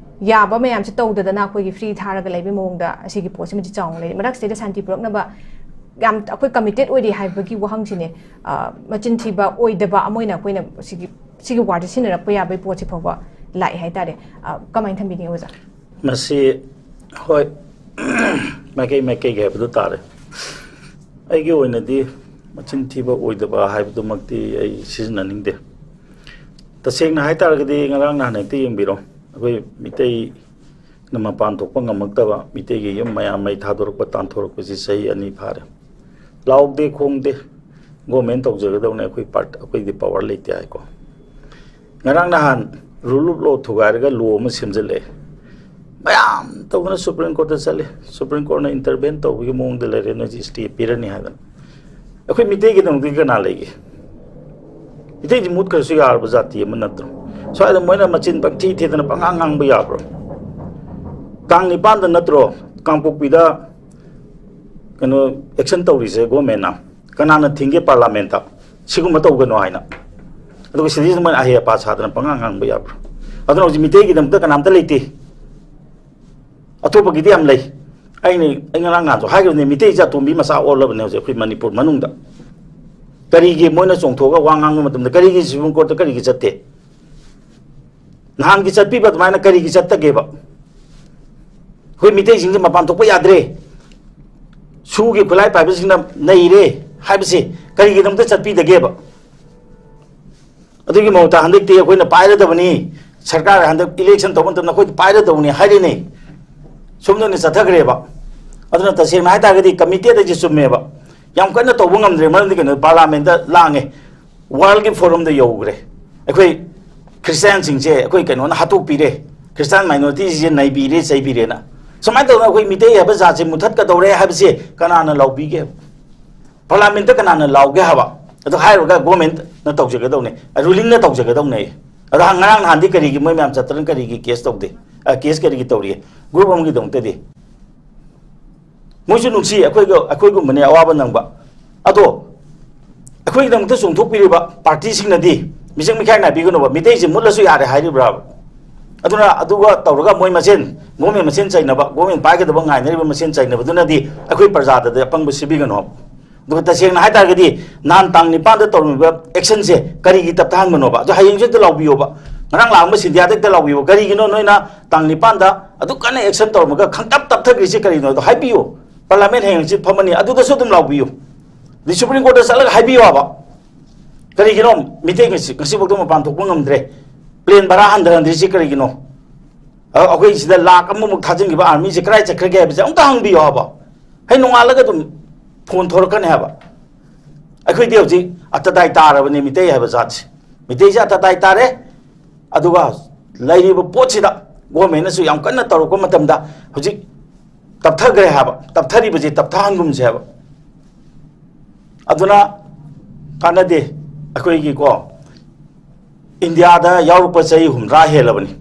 ꯌꯥꯕ ꯃꯌꯥꯝꯁꯤ ꯇꯧꯗꯗꯅ ꯑꯩꯈꯣꯏꯒꯤ ꯐ꯭ꯔꯤ ꯊꯥꯔꯒ ꯂꯩꯕꯒꯤ ꯃꯑꯣꯡꯗ ꯑꯁꯤꯒꯤ ꯄꯣꯠꯁꯤꯃꯗꯤ ꯆꯥꯎꯅ ꯂꯩꯔꯦ꯫ ꯃꯔꯛꯁꯤꯗꯩꯗ ꯁꯥꯟꯇꯤ ꯄꯨꯔꯛꯅꯕ ꯌꯥꯝ ꯑꯩꯈꯣꯏ ꯀꯃꯤꯇꯦꯠ ꯑꯣꯏꯔꯤ ꯍꯥꯏꯕꯒꯤ ꯋꯥꯍꯪꯁꯤꯅꯦ, ꯑ, ꯃꯆꯤꯟ ꯊꯤꯕ ꯑꯣꯏꯗꯕ ꯑꯃ ꯑꯣꯏꯅ ꯑꯩꯈꯣꯏꯅ ꯁꯤꯒꯤ, ꯁꯤꯒꯤ ꯋꯥꯔꯗꯁꯦ ꯁꯤꯖꯤꯟꯅꯔꯛꯄ ꯌꯥꯕꯒꯤ ꯄꯣꯠꯁꯤ ꯐꯥꯎꯕ ꯂꯥꯛꯑꯦ ꯍꯥꯏꯇꯥꯔꯦ꯫ ꯑ, ꯀꯃꯥꯏꯅ ꯊꯝꯕꯤꯅꯤꯡꯉꯤ ꯑꯣꯖꯥ? ꯃꯁꯤ, ꯍꯣꯏ, ꯃꯥꯏꯀꯩ ꯃꯥꯏꯀꯩꯒꯤ ꯍꯥꯏꯕꯗꯨ ꯇꯥꯔꯦ꯫ ꯑꯩꯒꯤ ꯑꯣꯏꯅꯗꯤ ꯃꯆꯤꯟ ꯊꯤꯕ ꯑꯣꯏꯗꯕ ꯍꯥꯏꯕꯗꯨꯃꯛꯇꯤ ꯑꯩ ꯁꯤꯖꯤꯟꯅꯅꯤꯡꯗꯦ꯫ ꯇꯁꯦꯡꯅ ꯍꯥꯏꯇꯥꯔꯒꯗꯤ ꯉꯔꯥꯡ ꯅꯍꯥꯟ ꯍꯦꯛꯇ ꯌꯦꯡꯕꯤꯔꯣ, ꯑꯩꯈꯣꯏ ꯃꯤꯇꯩꯅ ꯃꯄꯥꯟ ꯊꯣꯛꯄ ꯉꯝꯃꯛꯇꯕ, ꯃꯤꯇꯩꯒꯤ ꯌꯨꯝ ꯃꯌꯥꯝ ꯃꯩ ꯊꯥꯗꯣꯔꯛꯄ, ꯇꯥꯟꯊꯣꯔꯛꯄꯁꯤ ꯆꯍꯤ ꯑꯅꯤ ꯐꯥꯔꯦ꯫ ꯂꯥꯎꯗꯦ ꯈꯣꯡꯗꯦ, ꯒꯣꯔꯃꯦꯟ ꯇꯧꯖꯒꯗꯧꯅꯦ, ꯑꯩꯈꯣꯏ ꯄꯥꯔꯠ-, ꯑꯩꯈꯣꯏꯗꯤ ꯄꯋꯥꯔ ꯂꯩꯇꯦ ꯍꯥꯏꯀꯣ꯫ ꯉꯔꯥꯡ ꯅꯍꯥꯟ ꯔꯨꯜ ꯑꯣꯐ ꯂꯣ ꯊꯨꯒꯥꯏꯔꯒ ꯂꯣ ꯑꯃ ꯁꯦꯝꯖꯤꯜꯂꯛꯑꯦ꯫ ꯃꯌꯥꯝ ꯇꯧꯗꯅ ꯁꯨꯄ꯭ꯔꯤꯝ ꯀꯣꯔꯠꯇ ꯆꯠꯂꯤ꯫ ꯁꯨꯄ꯭ꯔꯤꯝ ꯀꯣꯔꯠꯅ ꯏꯟꯇꯔꯚꯦꯟ ꯇꯧꯕꯒꯤ ꯃꯑꯣꯡꯗ ꯂꯩꯔꯦ, ꯅꯣꯏꯁꯤ ꯁ꯭ꯇꯦ ꯄꯤꯔꯅꯤ ꯍꯥꯏꯗꯅ꯫ ꯑꯩꯈꯣꯏ ꯃꯤꯇꯩꯒꯤꯗꯃꯛꯇꯗꯤ ꯀꯅꯥ ꯂꯩꯒꯦ? ꯃꯤꯇꯩꯗꯤ ꯃꯨꯠꯈ꯭ꯔꯁꯨ ꯌꯥꯔꯕ ꯖꯥꯇꯤ ꯑꯃ ꯅꯠꯇ꯭ꯔꯣ? ꯁ꯭ꯋꯥꯏꯗ ꯃꯣꯏꯅ ꯃꯆꯤꯟ ꯄꯪꯊꯤ ꯊꯤꯗꯅ ꯄꯪꯉꯥꯡ ꯉꯥꯡꯕ ꯌꯥꯕ꯭ꯔꯣ? ꯇꯥꯡ ꯅꯤꯄꯥꯟꯗ ꯅꯠꯇ꯭ꯔꯣ ꯀꯥꯡꯄꯣꯛꯄꯤꯗ ꯀꯩꯅꯣ ꯑꯦꯛꯁꯟ ꯇꯧꯔꯤꯁꯦ ꯒꯣꯔꯃꯦꯟꯅ? ꯀꯅꯥꯅ ꯊꯤꯡꯒꯦ ꯄꯥꯔꯂꯥꯃꯦꯟꯇ ꯁꯤꯒꯨꯝꯕ ꯇꯧꯒꯅꯣ ꯍꯥꯏꯅ? ꯑꯗꯨꯒ ꯁꯤꯗꯩꯁꯤꯗ ꯃꯣꯏꯅ ꯑꯍꯩ ꯑꯄꯥ ꯁꯥꯗꯅ ꯄꯪꯉꯥꯡ ꯉꯥꯡꯕ ꯌꯥꯕ꯭ꯔꯣ? ꯑꯗꯨꯅ ꯍꯧꯖꯤꯛ ꯃꯤꯇꯩꯒꯤꯗꯃꯛꯇ ꯀꯅꯥꯝꯇ ꯂꯩꯇꯦ꯫ ꯑꯇꯣꯞꯄꯒꯤꯗꯤ ꯌꯥꯝ ꯂꯩ꯫ ꯑꯩꯅ, ꯑꯩ ꯉꯔꯥꯡ ꯅꯍꯥꯟꯁꯨ ꯍꯥꯏꯈꯤꯕꯅꯤ, ꯃꯤꯇꯩ ꯏꯆꯥ ꯑꯇꯣꯝꯕꯤ ꯃꯆꯥ ꯑꯣꯜꯂꯕꯅꯦ ꯍꯧꯖꯤꯛ ꯑꯩꯈꯣꯏ ꯃꯅꯤꯄꯨꯔ ꯃꯅꯨꯡꯗ꯫ ꯀꯔꯤꯒꯤ ꯃꯣꯏꯅ ꯆꯣꯡꯊꯣꯛꯑꯒ ꯋꯥ ꯉꯥꯡꯕ ꯃꯇꯝꯗ ꯀꯔꯤꯒꯤ ꯁꯨꯄ꯭ꯔꯤꯝ ꯀꯣꯔꯠꯇ ꯀꯔꯤꯒꯤ ꯆꯠꯇꯦ? ꯅꯍꯥꯟꯒꯤ ꯆꯠꯄꯤꯕ ꯑꯗꯨꯃꯥꯏꯅ ꯀꯔꯤꯒꯤ ꯆꯠꯇꯒꯦꯕ? ꯑꯩꯈꯣꯏ ꯃꯤꯇꯩꯁꯤꯡꯁꯦ ꯃꯄꯥꯟ ꯊꯣꯛꯄ ꯌꯥꯗ꯭ꯔꯦ, ꯁꯨꯒꯤ ꯈꯨꯠꯂꯥꯏ ꯄꯥꯏꯕꯁꯤꯡꯅ ꯅꯩꯔꯦ ꯍꯥꯏꯕꯁꯤ ꯀꯔꯤꯒꯤꯗꯃꯛꯇ ꯆꯠꯄꯤꯗꯒꯦꯕ? ꯑꯗꯨꯒꯤ ꯃꯍꯨꯠꯇ ꯍꯟꯗꯛꯇꯤ ꯑꯩꯈꯣꯏꯅ ꯄꯥꯏꯔꯗꯕꯅꯤ, ꯁꯔꯀꯥꯔ ꯍꯟꯗꯛ ꯏꯂꯦꯛꯁꯟ ꯇꯧꯕ ꯃꯇꯝꯗ ꯑꯩꯈꯣꯏꯗꯤ ꯄꯥꯏꯔꯗꯧꯅꯤ ꯍꯥꯏꯔꯤꯅꯦ꯫ ꯁꯣꯝꯗ ꯑꯣꯏꯅ ꯆꯠꯊꯈ꯭ꯔꯦꯕ꯫ ꯑꯗꯨꯅ ꯇꯁꯦꯡꯅ ꯍꯥꯏꯇꯥꯔꯒꯗꯤ ꯀꯃꯤꯇꯦꯠ ꯍꯥꯏꯁꯦ ꯆꯨꯝꯃꯦꯕ, ꯌꯥꯝ ꯀꯟꯅ ꯇꯧꯕ ꯉꯝꯗ꯭ꯔꯦ꯫ ꯃꯔꯝꯗꯤ ꯀꯩꯅꯣ, ꯄꯥꯔꯂꯥꯃꯦꯟꯗ ꯂꯥꯡꯉꯦ, ꯋꯥꯔꯜꯒꯤ ꯐꯣꯔꯝꯗ ꯌꯧꯈ꯭ꯔꯦ꯫ ꯑꯩꯈꯣꯏ ꯈ꯭ꯔꯤꯁꯇꯤꯌꯥꯟꯁꯤꯡꯁꯦ ꯑꯩꯈꯣꯏ ꯀꯩꯅꯣꯅ ꯍꯥꯠꯇꯣꯛꯄꯤꯔꯦ, ꯈ꯭ꯔꯤꯁꯇꯥꯟ ꯃꯥꯏꯅꯣꯔꯤꯇꯤꯁꯦ ꯅꯩꯕꯤꯔꯦ, ꯆꯩꯕꯤꯔꯦꯅ꯫ ꯁꯨꯃꯥꯏꯅ ꯇꯧꯗꯅ ꯑꯩꯈꯣꯏ ꯃꯤꯇꯩ ꯍꯥꯏꯕ ꯖꯥꯠꯁꯦ ꯃꯨꯊꯠꯀꯗꯧꯔꯦ ꯍꯥꯏꯕꯁꯦ ꯀꯅꯥꯅ ꯂꯥꯎꯕꯤꯒꯦ? ꯄꯥꯔꯂꯥꯃꯦꯟꯠꯇ ꯀꯅꯥꯅ ꯂꯥꯎꯒꯦ ꯍꯥꯏꯕ? ꯑꯗꯨ ꯍꯥꯏꯔꯨꯔꯒ ꯒꯣꯔꯃꯦꯟꯠꯅ ꯇꯧꯖꯒꯗꯧꯅꯦ, ꯔꯨꯂꯤꯡꯅ ꯇꯧꯖꯒꯗꯧꯅꯦ꯫ ꯑꯗꯣ ꯉꯔꯥꯡ ꯅꯍꯥꯟꯗꯤ ꯀꯔꯤꯒꯤ ꯃꯣꯏ ꯃꯌꯥꯝ ꯆꯠꯇꯅ ꯀꯔꯤꯒꯤ ꯀꯦꯁ ꯇꯧꯗꯦ? ꯑ, ꯀꯦꯁ ꯀꯔꯤꯒꯤ ꯇꯧꯔꯤꯌꯦ? ꯒ꯭ꯔꯨꯞ ꯑꯃꯒꯤꯗꯃꯛꯇꯗꯤ ꯃꯣꯏꯁꯨ ꯅꯨꯡꯁꯤ, ꯑꯩꯈꯣꯏꯒ, ꯑꯩꯈꯣꯏꯒꯨꯝꯕꯅꯦ ꯑꯋꯥꯕ ꯅꯪꯕ꯫ ꯑꯗꯣ ꯑꯩꯈꯣꯏꯒꯤꯗꯃꯛꯇ ꯆꯣꯡꯊꯣꯛꯄꯤꯔꯤꯕ ꯄꯥꯔꯇꯤꯁꯤꯡꯅꯗꯤ ꯃꯤꯆꯪ ꯃꯤꯈꯥꯏ ꯅꯥꯏꯕꯤꯒꯅꯨꯕ, ꯃꯤꯇꯩꯁꯦ ꯃꯨꯠꯂꯁꯨ ꯌꯥꯔꯦ ꯍꯥꯏꯔꯤꯕ꯭ꯔꯥꯕ? ꯑꯗꯨꯅ ꯑꯗꯨꯒ ꯇꯧꯔꯒ ꯃꯣꯏ ꯃꯁꯦꯟ, ꯒꯣꯔꯃꯦꯟ ꯃꯁꯦꯟ ꯆꯩꯅꯕ, ꯒꯣꯔꯃꯦꯟ ꯄꯥꯏꯒꯗꯕ ꯉꯥꯏꯅꯔꯤꯕ ꯃꯁꯦꯟ ꯆꯩꯅꯕꯗꯨꯅꯗꯤ ꯑꯩꯈꯣꯏ ꯄ꯭ꯔꯖꯥꯗꯗꯤ ꯑꯄꯪꯕ ꯁꯤꯕꯤꯒꯅꯣ꯫ ꯑꯗꯨꯒ ꯇꯁꯦꯡꯅ ꯍꯥꯏ ꯇꯥꯔꯒꯗꯤ ꯅꯍꯥꯟ ꯇꯥꯡ ꯅꯤꯄꯥꯟꯗ ꯇꯧꯔꯝꯃꯤꯕ ꯑꯦꯛꯁꯟꯁꯦ ꯀꯔꯤꯒꯤ ꯇꯞꯊꯥꯍꯟꯕꯅꯣꯕ? ꯑꯗꯨ ꯍꯌꯦꯡꯁꯨ ꯍꯦꯛꯇ ꯂꯥꯎꯕꯤꯌꯣꯕ꯫ ꯉꯔꯥꯡ ꯂꯥꯛꯑꯝꯕ ꯁꯤꯟꯗꯤꯌꯥꯗ ꯍꯦꯛꯇ ꯂꯥꯎꯕꯤꯌꯣ꯫ ꯀꯔꯤꯒꯤꯅꯣ ꯅꯣꯏꯅ ꯇꯥꯡ ꯅꯤꯄꯥꯟꯗ ꯑꯗꯨꯛ ꯀꯟꯅ ꯑꯦꯛꯁꯟ ꯇꯧꯔꯝꯃꯒ ꯈꯪꯇꯞ ꯇꯞꯊꯈ꯭ꯔꯤꯁꯦ ꯀꯔꯤꯅꯣ? ꯑꯗꯣ ꯍꯥꯏꯕꯤꯌꯨ꯫ ꯄꯥꯔꯂꯥꯃꯦꯟ ꯍꯌꯦꯡ ꯍꯪꯆꯤꯠ ꯐꯝꯃꯅꯤ, ꯑꯗꯨꯗꯁꯨ ꯑꯗꯨꯝ ꯂꯥꯎꯕꯤꯌꯨ꯫ ꯑꯗꯩ ꯁꯨꯄ꯭ꯔꯤꯝ ꯀꯣꯔꯠꯇ ꯆꯠꯂꯒ ꯍꯥꯏꯕꯤꯌꯨ ꯍꯥꯏꯕ꯫ ꯀꯔꯤꯒꯤꯅꯣ ꯃꯤꯇꯩ ꯉꯁꯤ, ꯉꯁꯤꯐꯥꯎꯗ ꯃꯄꯥꯟ ꯊꯣꯛꯄ ꯉꯝꯗ꯭ꯔꯦ? ꯄ꯭ꯂꯦꯟ ꯚꯔꯥ ꯍꯟꯊꯍꯟꯗ꯭ꯔꯤꯁꯤ ꯀꯔꯤꯒꯤꯅꯣ? ꯑ-, ꯑꯩꯈꯣꯏ ꯁꯤꯗ ꯂꯥꯛ ꯑꯃꯃꯨꯛ ꯊꯥꯖꯤꯟꯈꯤꯕ ꯑꯥꯔꯃꯤꯁꯦ ꯀꯗꯥꯏ ꯆꯠꯈ꯭ꯔꯒꯦ ꯍꯥꯏꯕꯁꯦ ꯑꯃꯨꯛꯇ ꯍꯪꯕꯤꯌꯨ ꯍꯥꯏꯕ꯫ ꯍꯌꯦꯡ ꯅꯣꯡꯉꯥꯜꯂꯒ ꯑꯗꯨꯝ ꯐꯣꯟ ꯊꯣꯔꯛꯀꯅꯤ ꯍꯥꯏꯕ꯫ ꯑꯩꯈꯣꯏꯗꯤ ꯍꯧꯖꯤꯛ ꯑꯇꯗꯥꯏ ꯇꯥꯔꯕꯅꯤ ꯃꯤꯇꯩ ꯍꯥꯏꯕ ꯖꯥꯠꯁꯦ꯫ ꯃꯤꯇꯩꯁꯦ ꯑꯇꯗꯥꯏ ꯇꯥꯔꯦ꯫ ꯑꯗꯨꯒ ꯂꯩꯔꯤꯕ ꯄꯣꯠꯁꯤꯗ ꯒꯣꯔꯃꯦꯟꯅꯁꯨ ꯌꯥꯝ ꯀꯟꯅ ꯇꯧꯔꯛꯄ ꯃꯇꯝꯗ ꯍꯧꯖꯤꯛ ꯇꯞꯊꯈ꯭ꯔꯦ ꯍꯥꯏꯕ꯫ ꯇꯞꯊꯔꯤꯕꯁꯤ ꯇꯞꯊꯍꯟꯒꯨꯝꯁꯦ ꯍꯥꯏꯕ꯫ ꯑꯗꯨꯅ ꯀꯥꯟꯅꯗꯦ꯫ ꯑꯩꯈꯣꯏꯒꯤꯀꯣ ꯏꯟꯗꯤꯌꯥꯗ ꯌꯥꯎꯔꯛꯄ ꯆꯍꯤ ꯍꯨꯝꯗ꯭ꯔꯥ ꯍꯦꯜꯂꯕꯅꯤ꯫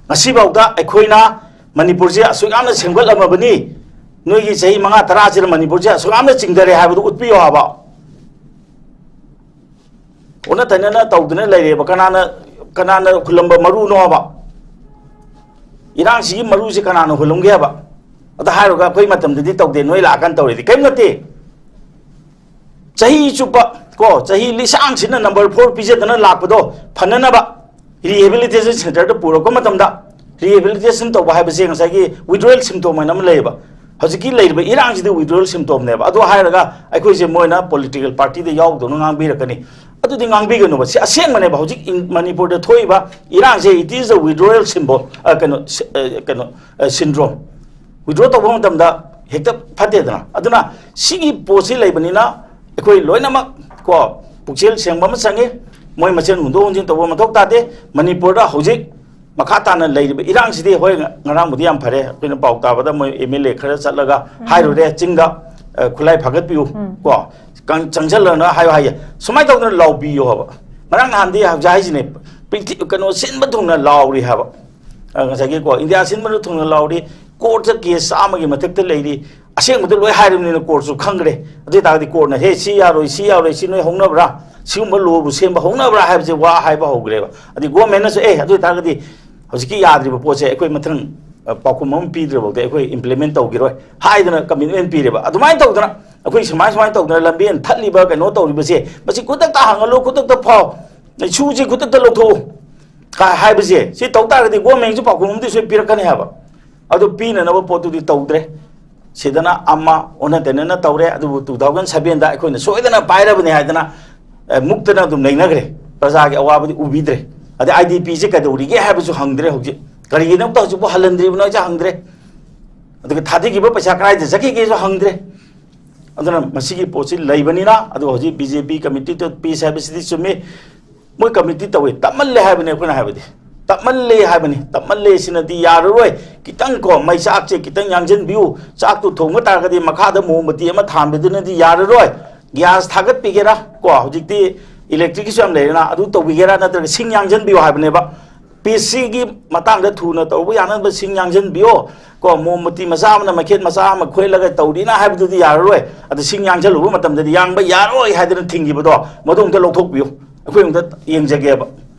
ꯉꯁꯤꯐꯥꯎꯗ ꯑꯩꯈꯣꯏꯅ ꯃꯅꯤꯄꯨꯔꯁꯦ ꯑꯁꯨꯛ ꯌꯥꯝꯅ ꯁꯦꯝꯒꯠꯂꯝꯃꯕꯅꯤ, ꯅꯣꯏꯒꯤ ꯆꯍꯤ ꯃꯉꯥ ꯇꯔꯥꯁꯤꯗ ꯃꯅꯤꯄꯨꯔꯁꯦ ꯑꯁꯨꯛ ꯌꯥꯝꯅ ꯆꯤꯡꯊꯔꯦ ꯍꯥꯏꯕꯗꯨ ꯎꯠꯄꯤꯌꯣ ꯍꯥꯏꯕ꯫ ꯑꯣꯟꯅ ꯇꯩꯅꯅ ꯇꯧꯗꯨꯅ ꯂꯩꯔꯦꯕ꯫ ꯀꯅꯥꯅ, ꯀꯅꯥꯅ ꯍꯨꯜꯂꯝꯕ ꯃꯔꯨꯅꯣꯕ? ꯏꯔꯥꯡꯁꯤꯒꯤ ꯃꯔꯨꯁꯦ ꯀꯅꯥꯅ ꯍꯨꯜꯂꯝꯒꯦꯕ? ꯑꯗ ꯍꯥꯏꯔꯨꯔꯒ ꯑꯩꯈꯣꯏ ꯃꯇꯝꯗꯗꯤ ꯇꯧꯗꯦ, ꯅꯣꯏ ꯂꯥꯛꯑꯀꯥꯟꯗ ꯇꯧꯔꯤꯗꯤ ꯀꯔꯤꯝ ꯅꯠꯇꯦ꯫ ꯆꯍꯤ ꯆꯨꯞꯄ ꯀꯣ, ꯆꯍꯤ ꯂꯤꯁꯥꯡꯁꯤꯟꯅ ꯅꯝꯕꯔ ꯐꯣꯔ ꯄꯤꯖꯗꯅ ꯂꯥꯛꯄꯗꯣ ꯐꯅꯅꯕ rehabilitation centreꯗ ꯄꯨꯔꯛꯄ ꯃꯇꯝꯗ rehabilitation ꯇꯧꯕ ꯍꯥꯏꯕꯁꯦ ꯉꯁꯥꯏꯒꯤ withdrawal symptom ꯍꯥꯏꯅ ꯑꯃ ꯂꯩꯌꯦꯕ꯫ ꯍꯧꯖꯤꯛꯀꯤ ꯂꯩꯔꯤꯕ ꯏꯔꯥꯡꯁꯤꯗꯤ withdrawal symptomꯅꯦꯕ꯫ ꯑꯗꯨ ꯍꯥꯏꯔꯒ ꯑꯩꯈꯣꯏꯁꯦ ꯃꯣꯏꯅ political partyꯗ ꯌꯥꯎꯗꯧꯅ ꯉꯥꯡꯕꯤꯔꯛꯀꯅꯤ꯫ ꯑꯗꯨꯗꯤ ꯉꯥꯡꯕꯤꯒꯅꯨꯕ꯫ ꯁꯤ ꯑꯁꯦꯡꯕꯅꯦꯕ꯫ ꯍꯧꯖꯤꯛ ꯏꯟ-, ꯃꯅꯤꯄꯨꯔꯗ ꯊꯣꯛꯏꯕ ꯏꯔꯥꯡꯁꯦ, it is a withdrawal symbol, ꯑ, ꯀꯩꯅꯣ, ꯁꯤ-, ꯑ, ꯀꯩꯅꯣ, ꯑ, syndrome꯫ Withdraw ꯇꯧꯕ ꯃꯇꯝꯗ ꯍꯦꯛꯇ ꯐꯠꯇꯦꯗꯅ꯫ ꯑꯗꯨꯅ ꯁꯤꯒꯤ ꯄꯣꯠꯁꯤ ꯂꯩꯕꯅꯤꯅ ꯑꯩꯈꯣꯏ ꯂꯣꯏꯅꯃꯛ ꯀꯣ ꯄꯨꯛꯆꯦꯜ ꯁꯦꯡꯕ ꯑꯃ ꯆꯪꯉꯤ꯫ ꯃꯣꯏ ꯃꯁꯦꯟ ꯍꯨꯟꯗꯣꯛ ꯍꯨꯟꯖꯤꯟ ꯇꯧꯕ ꯃꯊꯧ ꯇꯥꯗꯦ꯫ ꯃꯅꯤꯄꯨꯔꯗ ꯍꯧꯖꯤꯛ ꯃꯈꯥ ꯇꯥꯅ ꯂꯩꯔꯤꯕ ꯏꯔꯥꯡꯁꯤꯗꯤ, ꯍꯣꯏ, ꯉ- ꯉꯔꯥꯡꯕꯨꯗꯤ ꯌꯥꯝ ꯐꯔꯦ, ꯑꯩꯈꯣꯏꯅ ꯄꯥꯎ ꯇꯥꯕꯗ ꯃꯣꯏ ꯑꯦꯝ ꯑꯦꯜ ꯑꯦ ꯈꯔ ꯆꯠꯂꯒ ꯎꯝ꯫ ꯍꯥꯏꯔꯨꯔꯦ, ꯆꯤꯡꯗ, ꯑ, ꯈꯨꯠꯂꯥꯏ ꯐꯥꯒꯠꯄꯤꯌꯨ, ꯎꯝ꯫ ꯀꯣ, ꯀꯪ- ꯆꯪꯁꯤꯜꯂꯅ ꯍꯥꯏꯌꯨ ꯍꯥꯏꯌꯦ꯫ ꯁꯨꯃꯥꯏꯅ ꯇꯧꯗꯅ ꯂꯥꯎꯕꯤꯌꯣ ꯍꯥꯏꯕ꯫ ꯉꯔꯥꯡ ꯅꯍꯥꯟꯗꯤ ꯍꯧꯖꯤꯛ ꯍꯥꯏꯁꯤꯅꯦ, ꯄ꯭ꯔꯤꯊꯤ- ꯀꯩꯅꯣ ꯁꯤꯟꯕ ꯊꯨꯡꯅ ꯂꯥꯎꯔꯤ ꯍꯥꯏꯕ꯫ ꯑ, ꯉꯁꯥꯏꯒꯤꯀꯣ, ꯏꯟꯗꯤꯌꯥ ꯁꯤꯟꯕ ꯊꯨꯡꯅ ꯂꯥꯎꯔꯤ, ꯀꯣꯔꯠꯇ ꯀꯦꯁ ꯆꯥꯝꯃꯒꯤ ꯃꯊꯛꯇ ꯂꯩꯔꯤ, ꯑꯁꯦꯡꯕꯗꯣ ꯂꯣꯏ ꯍꯥꯏꯔꯕꯅꯤꯅ ꯀꯣꯔꯠꯁꯨ ꯈꯪꯈ꯭ꯔꯦ꯫ ꯑꯗꯨ ꯑꯣꯏ ꯇꯥꯔꯒꯗꯤ ꯀꯣꯔꯠꯅ, "ꯍꯦ, ꯁꯤ ꯌꯥꯔꯣꯏ, ꯁꯤ ꯌꯥꯔꯣꯏ, ꯁꯤ ꯅꯣꯏ ꯍꯧꯅꯕ꯭ꯔꯥ? ꯁꯤꯒꯨꯝꯕ ꯂꯣꯕꯨ ꯁꯦꯝꯕ ꯍꯧꯅꯕ꯭ꯔꯥ?" ꯍꯥꯏꯕꯁꯦ ꯋꯥ ꯍꯥꯏꯕ ꯍꯧꯈ꯭ꯔꯦꯕ꯫ ꯑꯗꯩ ꯒꯣꯔꯃꯦꯟꯅꯁꯨ, "ꯑꯦ, ꯑꯗꯨ ꯑꯣꯏꯇꯥꯔꯒꯗꯤ ꯍꯧꯖꯤꯛꯀꯤ ꯌꯥꯗ꯭ꯔꯤꯕ ꯄꯣꯠꯁꯦ ꯑꯩꯈꯣꯏ ꯃꯊꯪ, ꯑ, ꯄꯥꯎꯈꯨꯝ ꯑꯃ ꯄꯤꯗ꯭ꯔꯤꯐꯥꯎꯗ ꯑꯩꯈꯣꯏ ꯏꯝꯄ꯭ꯂꯤꯃꯦꯟ ꯇꯧꯈꯤꯔꯣꯏ" ꯍꯥꯏꯗꯅ ꯀꯃꯤꯠꯃꯦꯟ ꯄꯤꯔꯦꯕ꯫ ꯑꯗꯨꯃꯥꯏꯅ ꯇꯧꯗꯅ ꯑꯩꯈꯣꯏ ꯁꯨꯃꯥꯏ ꯁꯨꯃꯥꯏꯅ ꯇꯧꯗꯅ ꯂꯝꯕꯦꯟ ꯊꯠꯂꯤꯕ, ꯀꯩꯅꯣ ꯇꯧꯔꯤꯕꯁꯦ, ꯃꯁꯤ ꯈꯨꯗꯛꯇ ꯍꯥꯡꯍꯜꯂꯨ, ꯈꯨꯗꯛꯇ ꯐꯥꯎ, ꯁꯨꯁꯤ ꯈꯨꯗꯛꯇ ꯂꯧꯊꯣꯛꯎ ꯀꯥꯏ ꯍꯥꯏꯕꯁꯦ, ꯁꯤ ꯇꯧ ꯇꯥꯔꯒꯗꯤ ꯒꯣꯔꯃꯦꯟꯁꯨ ꯄꯥꯎꯈꯨꯝ ꯑꯃꯗꯤ ꯁꯣꯏ ꯄꯤꯔꯛꯀꯅꯤ ꯍꯥꯏꯕ꯫ ꯑꯗꯨ ꯄꯤꯅꯅꯕ ꯄꯣꯠꯇꯨꯗꯤ ꯇꯧꯗ꯭ꯔꯦ꯫ ꯁꯤꯗꯅ ꯑꯃ ꯑꯣꯟꯅ ꯇꯩꯅꯅ ꯇꯧꯔꯦ, ꯑꯗꯨꯕꯨ ꯇꯨ ꯊꯥꯎꯖꯟ ꯁꯚꯦꯟꯗ ꯑꯩꯈꯣꯏꯅ ꯁꯣꯏꯗꯅ ꯄꯥꯏꯔꯕꯅꯤ ꯍꯥꯏꯗꯅ, ꯑꯦ, ꯃꯨꯛꯇꯅ ꯑꯗꯨꯝ ꯂꯩꯅꯈ꯭ꯔꯦ꯫ ꯄ꯭ꯔꯖꯥꯒꯤ ꯑꯋꯥꯕꯗꯤ ꯎꯕꯤꯗ꯭ꯔꯦ꯫ ꯑꯗꯩ ꯑꯥꯏ ꯗꯤ ꯄꯤꯁꯦ ꯀꯩꯗꯧꯔꯤꯒꯦ ꯍꯥꯏꯕꯁꯨ ꯍꯪꯗ꯭ꯔꯦ ꯍꯧꯖꯤꯛ꯫ ꯀꯔꯤꯒꯤꯗꯃꯛꯇ ꯍꯧꯖꯤꯛꯄꯨ ꯍꯜꯍꯟꯗ꯭ꯔꯤꯕꯅꯣ ꯍꯥꯏꯁꯦ ꯍꯪꯗ꯭ꯔꯦ꯫ ꯑꯗꯨꯒ ꯊꯥꯗꯈꯤꯕ ꯄꯩꯁꯥ ꯀꯗꯥꯏꯗ ꯆꯠꯈꯤꯒꯦꯁꯨ ꯍꯪꯗ꯭ꯔꯦ꯫ ꯑꯗꯨꯅ ꯃꯁꯤꯒꯤ ꯄꯣꯠꯁꯤ ꯂꯩꯕꯅꯤꯅ, ꯑꯗꯨ ꯍꯧꯖꯤꯛ ꯕꯤ ꯖꯦ ꯄꯤ ꯀꯃꯤꯇꯤꯗ ꯄꯤꯁ ꯍꯥꯏꯕꯁꯤꯗꯤ ꯆꯨꯝꯃꯤ, ꯃꯣꯏ ꯀꯃꯤꯇꯤ ꯇꯧꯋꯤ, ꯇꯞꯃꯜꯂꯦ ꯍꯥꯏꯕꯅꯤ ꯑꯩꯈꯣꯏꯅ ꯍꯥꯏꯕꯗꯤ꯫ ꯇꯞꯃꯜꯂꯦ ꯍꯥꯏꯕꯅꯤ, ꯇꯞꯃꯜꯂꯦ ꯁꯤꯅꯗꯤ ꯌꯥꯔꯔꯣꯏ꯫ ꯈꯤꯇꯪ ꯀꯣ, ꯃꯩ ꯆꯥꯛꯁꯦ ꯈꯤꯇꯪ ꯌꯥꯡꯁꯤꯟꯕꯤꯌꯨ, ꯆꯥꯛꯇꯨ ꯊꯣꯡꯕ ꯇꯥꯔꯒꯗꯤ ꯃꯈꯥꯗ ꯃꯣꯝꯕꯇꯤ ꯑꯃ ꯊꯥꯟꯕꯗꯨꯅꯗꯤ ꯌꯥꯔꯔꯣꯏ꯫ ꯒ꯭ꯌꯥꯁ ꯊꯥꯒꯠꯄꯤꯒꯦꯔꯥ, ꯀꯣ, ꯍꯧꯖꯤꯛꯇꯤ ꯏꯂꯦꯛꯇ꯭ꯔꯤꯛꯀꯤꯁꯨ ꯌꯥꯝ ꯂꯩꯔꯦꯅ, ꯑꯗꯨ ꯇꯧꯕꯤꯒꯦꯔꯥ, ꯅꯠꯇ꯭ꯔꯒ ꯁꯤꯡ ꯌꯥꯡꯁꯤꯟꯕꯤꯌꯨ ꯍꯥꯏꯕꯅꯦꯕ꯫ ꯄꯤꯁ ꯁꯤꯒꯤ ꯃꯇꯥꯡꯗ ꯊꯨꯅ ꯇꯧꯕ ꯌꯥꯅꯕ ꯁꯤꯡ ꯌꯥꯡꯁꯤꯟꯕꯤꯌꯣ꯫ ꯀꯣ, ꯃꯣꯝꯕꯇꯤ ꯃꯆꯥ ꯑꯃꯅ ꯃꯩꯈꯦꯠ ꯃꯆꯥ ꯑꯃ ꯈꯣꯏꯂꯒ ꯇꯧꯔꯤꯅ ꯍꯥꯏꯕꯗꯨꯗꯤ ꯌꯥꯔꯔꯣꯏ꯫ ꯑꯗꯨ ꯁꯤꯡ ꯌꯥꯡꯁꯤꯜꯂꯨꯕ ꯃꯇꯝꯗꯗꯤ ꯌꯥꯡꯕ ꯌꯥꯔꯣꯏ ꯍꯥꯏꯗꯅ ꯊꯤꯡꯈꯤꯕꯗꯣ, ꯃꯗꯨ ꯑꯝꯇ ꯂꯧꯊꯣꯛꯄꯤꯌꯨ꯫ ꯑꯩꯈꯣꯏ ꯑꯝꯇ ꯌꯦꯡꯖꯒꯦꯕ꯫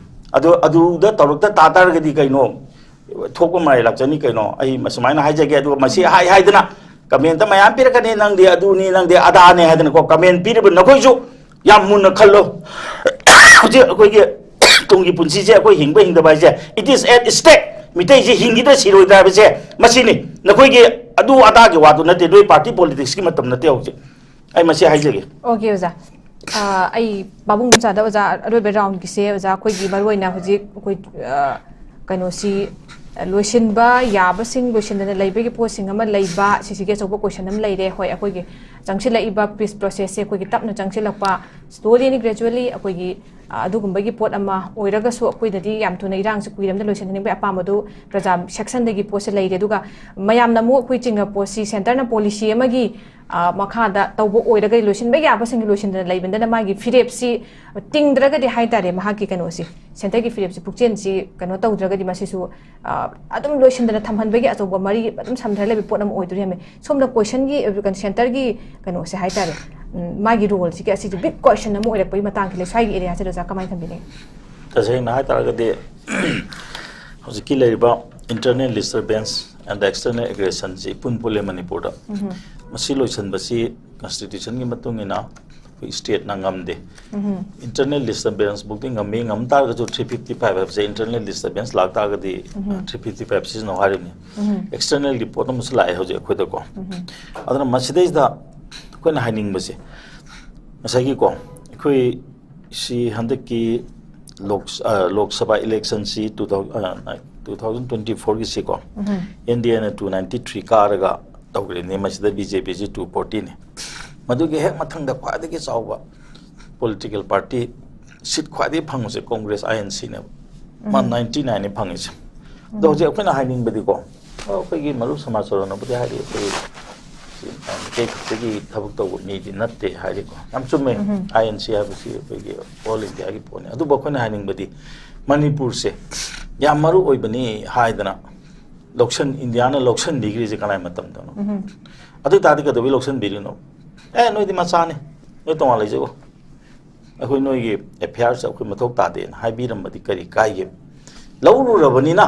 ꯑꯗꯨ, ꯑꯗꯨꯗ ꯇꯧꯔꯛꯇ ꯇꯥ ꯇꯥꯔꯒꯗꯤ ꯀꯩꯅꯣ? ꯊꯣꯛꯄ ꯃꯔꯥꯏ ꯂꯥꯛꯆꯅꯤ ꯀꯩꯅꯣ? ꯑꯩ ꯁꯨꯃꯥꯏꯅ ꯍꯥꯏꯖꯒꯦ, ꯑꯗꯨꯒ ꯃꯁꯤ ꯍꯥꯏ ꯍꯥꯏꯗꯅ ꯀꯃꯦꯟꯇ ꯃꯌꯥꯝ ꯄꯤꯔꯛꯀꯅꯤ, "ꯅꯪꯗꯤ ꯑꯗꯨꯅꯤ, ꯅꯪꯗꯤ ꯑꯗꯥꯅꯤ" ꯍꯥꯏꯗꯅꯀꯣ꯫ ꯀꯃꯦꯟ ꯄꯤꯔꯤꯕ ꯅꯈꯣꯏꯁꯨ ꯌꯥꯝ ꯃꯨꯟꯅ ꯈꯜꯂꯣ꯫ ꯍꯧꯖꯤꯛ ꯑꯩꯈꯣꯏꯒꯤ ꯇꯨꯡꯒꯤ ꯄꯨꯟꯁꯤꯁꯦ, ꯑꯩꯈꯣꯏ ꯍꯤꯡꯕ ꯍꯤꯡꯗꯕ ꯍꯥꯏꯁꯦ, it is at stake꯫ ꯃꯤꯇꯩꯁꯦ ꯍꯤꯡꯈꯤꯗ꯭ꯔꯥ ꯁꯤꯔꯣꯏꯗ꯭ꯔꯥ ꯍꯥꯏꯕꯁꯦ ꯃꯁꯤꯅꯤ꯫ ꯅꯈꯣꯏꯒꯤ ꯑꯗꯨ ꯑꯗꯥꯒꯤ ꯋꯥꯗꯨ ꯅꯠꯇꯦ, ꯅꯣꯏ ꯄꯥꯔꯇꯤ ꯄꯣꯂꯤꯇꯤꯛꯁꯀꯤ ꯃꯇꯝ ꯅꯠꯇꯦ ꯍꯧꯖꯤꯛ꯫ ꯑꯩ ꯃꯁꯤ ꯍꯥꯏꯖꯒꯦ꯫ ꯑꯣꯀꯦ, ꯑꯣꯖꯥ꯫ ꯑ, ꯑꯩ ꯄꯥꯕꯨꯡ ꯏꯆꯥꯗ, ꯑꯣꯖꯥ, ꯑꯔꯣꯏꯕ ꯔꯥꯎꯟꯒꯤꯁꯦ, ꯑꯣꯖꯥ, ꯑꯩꯈꯣꯏꯒꯤ ꯃꯔꯨꯑꯣꯏꯅ ꯍꯧꯖꯤꯛ ꯑꯩꯈꯣꯏ, ꯑ, ꯀꯩꯅꯣꯁꯤ, ꯑ, ꯂꯣꯏꯁꯤꯟꯕ ꯌꯥꯕꯁꯤꯡ ꯂꯣꯏꯁꯤꯟꯗꯅ ꯂꯩꯕꯒꯤ ꯄꯣꯠꯁꯤꯡ ꯑꯃ ꯂꯩꯕ, ꯁꯤꯁꯤꯒꯤ ꯑꯆꯧꯕ ꯀꯣꯏꯁꯟ ꯑꯃ ꯂꯩꯔꯦ꯫ ꯍꯣꯏ, ꯑꯩꯈꯣꯏꯒꯤ ꯆꯪꯁꯤꯜꯂꯛꯏꯕ ꯄꯤꯁ ꯄ꯭ꯔꯣꯁꯦꯁꯁꯦ ꯑꯩꯈꯣꯏꯒꯤ ꯇꯞꯅ ꯆꯪꯁꯤꯜꯂꯛꯄ, Slowly and gradually ꯑꯩꯈꯣꯏꯒꯤ ꯑꯗꯨꯒꯨꯝꯕꯒꯤ ꯄꯣꯠ ꯑꯃ ꯑꯣꯏꯔꯒꯁꯨ ꯑꯩꯈꯣꯏꯗꯗꯤ ꯌꯥꯝ ꯊꯨꯅ ꯏꯔꯥꯡꯁꯤ ꯀꯨꯏꯔꯝꯗ ꯂꯣꯏꯁꯤꯟꯍꯟꯅꯤꯡꯕꯒꯤ ꯑꯄꯥꯝꯕꯗꯨ ꯄ꯭ꯔꯖꯥ ꯁꯦꯛꯁꯟꯗꯒꯤ ꯄꯣꯠꯁꯦ ꯂꯩꯔꯦ꯫ ꯑꯗꯨꯒ ꯃꯌꯥꯝꯅ ꯑꯃꯨꯛ ꯑꯩꯈꯣꯏ ꯆꯤꯡꯅ ꯄꯣꯠꯁꯤ ꯁꯦꯟꯇꯔꯅ ꯄꯣꯂꯤꯁꯤ ꯑꯃꯒꯤ ꯃꯈꯥꯗ ꯇꯧꯕ ꯑꯣꯏꯔꯒꯗꯤ ꯂꯣꯏꯁꯤꯟꯕ ꯌꯥꯕꯁꯤꯡ ꯂꯣꯏꯁꯤꯟꯗꯅ ꯂꯩꯕꯗꯅ ꯃꯥꯒꯤ ꯐꯤꯔꯦꯞꯁꯤ ꯇꯤꯡꯗ꯭ꯔꯒꯗꯤ ꯍꯥꯏꯇꯥꯔꯦ, ꯃꯍꯥꯛꯀꯤ ꯀꯩꯅꯣꯁꯤ, ꯁꯦꯟꯇꯔꯒꯤ ꯐꯤꯔꯦꯞꯁꯤ ꯄꯨꯛꯆꯦꯜꯁꯤ ꯀꯩꯅꯣ ꯇꯧꯗ꯭ꯔꯒꯗꯤ ꯃꯁꯤꯁꯨ ꯑꯗꯨꯝ ꯂꯣꯏꯁꯤꯟꯗꯅ ꯊꯝꯍꯟꯕꯒꯤ ꯑꯆꯧꯕ ꯃꯔꯤ ꯑꯗꯨꯝ ꯁꯝꯊꯔ ꯂꯩꯕ ꯄꯣꯠ ꯑꯃ ꯑꯣꯏꯗꯣꯔꯤꯃꯦ꯫ ꯁꯣꯝꯗ ꯀꯣꯏꯁꯟꯒꯤ ꯁꯦꯟꯇꯔꯒꯤ ꯀꯩꯅꯣꯁꯦ ꯍꯥꯏꯇꯥꯔꯦ, ꯃꯥꯒꯤ ꯔꯣꯜꯁꯤꯒꯤ ꯑꯁꯤꯁꯦ ꯕꯤꯛ ꯀꯣꯏꯁꯟ ꯑꯃ ꯑꯣꯏꯔꯛꯄꯒꯤ ꯃꯇꯥꯡꯁꯦ ꯂꯩ꯫ ꯁ꯭ꯋꯥꯏꯒꯤ ꯑꯦꯔꯤꯌꯥꯁꯤꯗ ꯑꯣꯖꯥ ꯀꯃꯥꯏꯅ ꯊꯝꯕꯤꯅꯤꯡꯉꯤ? ꯇꯁꯦꯡꯅ ꯍꯥꯏꯇꯥꯔꯒꯗꯤ ꯍꯧꯖꯤꯛꯀꯤ ꯂꯩꯔꯤꯕ internal disturbance and the external aggression ꯁꯤ ꯏꯄꯨꯟ ꯄꯨꯜꯂꯦ ꯃꯅꯤꯄꯨꯔꯗ꯫ ꯃꯁꯤ ꯂꯣꯏꯁꯤꯟꯕꯁꯤ constitution ꯒꯤ ꯃꯇꯨꯡ ꯏꯟꯅ ꯑꯩꯈꯣꯏ state ꯅ ꯉꯝꯗꯦ꯫ Internal disturbance ꯐꯥꯎꯗꯤ ꯉꯝꯃꯤ, ꯉꯝ ꯇꯥꯔꯒꯁꯨ three fifty five ꯍꯥꯏꯕꯁꯦ internal disturbance ꯂꯥꯛ ꯇꯥꯔꯒꯗꯤ three fifty five ꯁꯤꯖꯤꯟꯅꯧ ꯍꯥꯏꯔꯤꯕꯅꯤ꯫ External ꯒꯤ ꯄꯣꯠ ꯑꯃꯁꯨ ꯂꯥꯛꯑꯦ ꯍꯧꯖꯤꯛ ꯑꯩꯈꯣꯏꯗꯀꯣ꯫ ꯑꯗꯨꯅ ꯃꯁꯤꯗꯩꯁꯤꯗ ꯑꯩꯈꯣꯏꯅ ꯍꯥꯏꯅꯤꯡꯕꯁꯦ ꯉꯁꯥꯏꯒꯤꯀꯣ, ꯑꯩꯈꯣꯏ ꯁꯤ ꯍꯟꯗꯛꯀꯤ ꯂꯣꯛ ꯂꯣꯛ ꯁꯚꯥ election ꯁꯤ two thousand two thousand twenty four ꯒꯤꯁꯤꯀꯣ, N D A ꯅ two ninety three ꯀꯥꯔꯒ ꯇꯧꯈ꯭ꯔꯤꯕꯅꯤ꯫ ꯃꯁꯤꯗ B J P ꯁꯤ two forty ꯅꯤ꯫ ꯃꯗꯨꯒꯤ ꯍꯦꯛ ꯃꯊꯪꯗ ꯈ꯭ꯋꯥꯏꯗꯒꯤ ꯆꯥꯎꯕ political party seat ꯈ꯭ꯋꯥꯏꯗꯒꯤ ꯐꯪꯕꯁꯦ Congress, I N C ꯅꯦꯕ꯫ ꯃꯥ ninety nine ꯅꯤ ꯐꯪꯉꯤꯁꯦ꯫ ꯑꯗꯣ ꯍꯧꯖꯤꯛ ꯑꯩꯈꯣꯏꯅ ꯍꯥꯏꯅꯤꯡꯕꯗꯤꯀꯣ, ꯑꯩꯈꯣꯏꯒꯤ ꯃꯔꯨꯞ ꯁꯃꯥꯖ ꯆꯧꯔꯅꯕꯨꯗꯤ ꯍꯥꯏꯔꯤ, ꯑꯩꯈꯣꯏ ꯃꯤꯇꯩ ꯈꯛꯇꯒꯤ ꯊꯕꯛ ꯇꯧꯕ ꯃꯤꯗꯤ ꯅꯠꯇꯦ ꯍꯥꯏꯔꯤꯀꯣ꯫ ꯌꯥꯝ ꯆꯨꯝꯃꯦ꯫ I N C ꯍꯥꯏꯕꯁꯤ ꯑꯩꯈꯣꯏꯒꯤ all India ꯒꯤ ꯄꯣꯠꯅꯤ꯫ ꯑꯗꯨꯕꯨ ꯑꯩꯈꯣꯏꯅ ꯍꯥꯏꯅꯤꯡꯕꯗꯤ ꯃꯅꯤꯄꯨꯔꯁꯦ ꯌꯥꯝ ꯃꯔꯨ ꯑꯣꯏꯕꯅꯤ ꯍꯥꯏꯗꯅ ꯂꯧꯁꯟ India ꯅ ꯂꯧꯁꯟꯕꯤꯈ꯭ꯔꯤꯁꯦ ꯀꯅꯥꯏ ꯃꯇꯝꯗꯅꯣ? ꯑꯗꯨ ꯑꯣꯏ ꯇꯥꯔꯗꯤ ꯀꯩꯗꯧꯕꯩ ꯂꯧꯁꯟꯕꯤꯔꯤꯅꯣ? ꯑꯦ, ꯅꯣꯏꯗꯤ ꯃꯆꯥꯅꯤ, ꯅꯣꯏ ꯇꯣꯉꯥꯟ ꯂꯩꯖꯧ, ꯑꯩꯈꯣꯏ ꯅꯣꯏꯒꯤ affairs ꯁꯦ ꯑꯩꯈꯣꯏ ꯃꯊꯧ ꯇꯥꯗꯦꯅ ꯍꯥꯏꯕꯤꯔꯝꯕꯗꯤ ꯀꯔꯤ ꯀꯥꯏꯒꯦ? ꯂꯧꯔꯨꯔꯕꯅꯤꯅ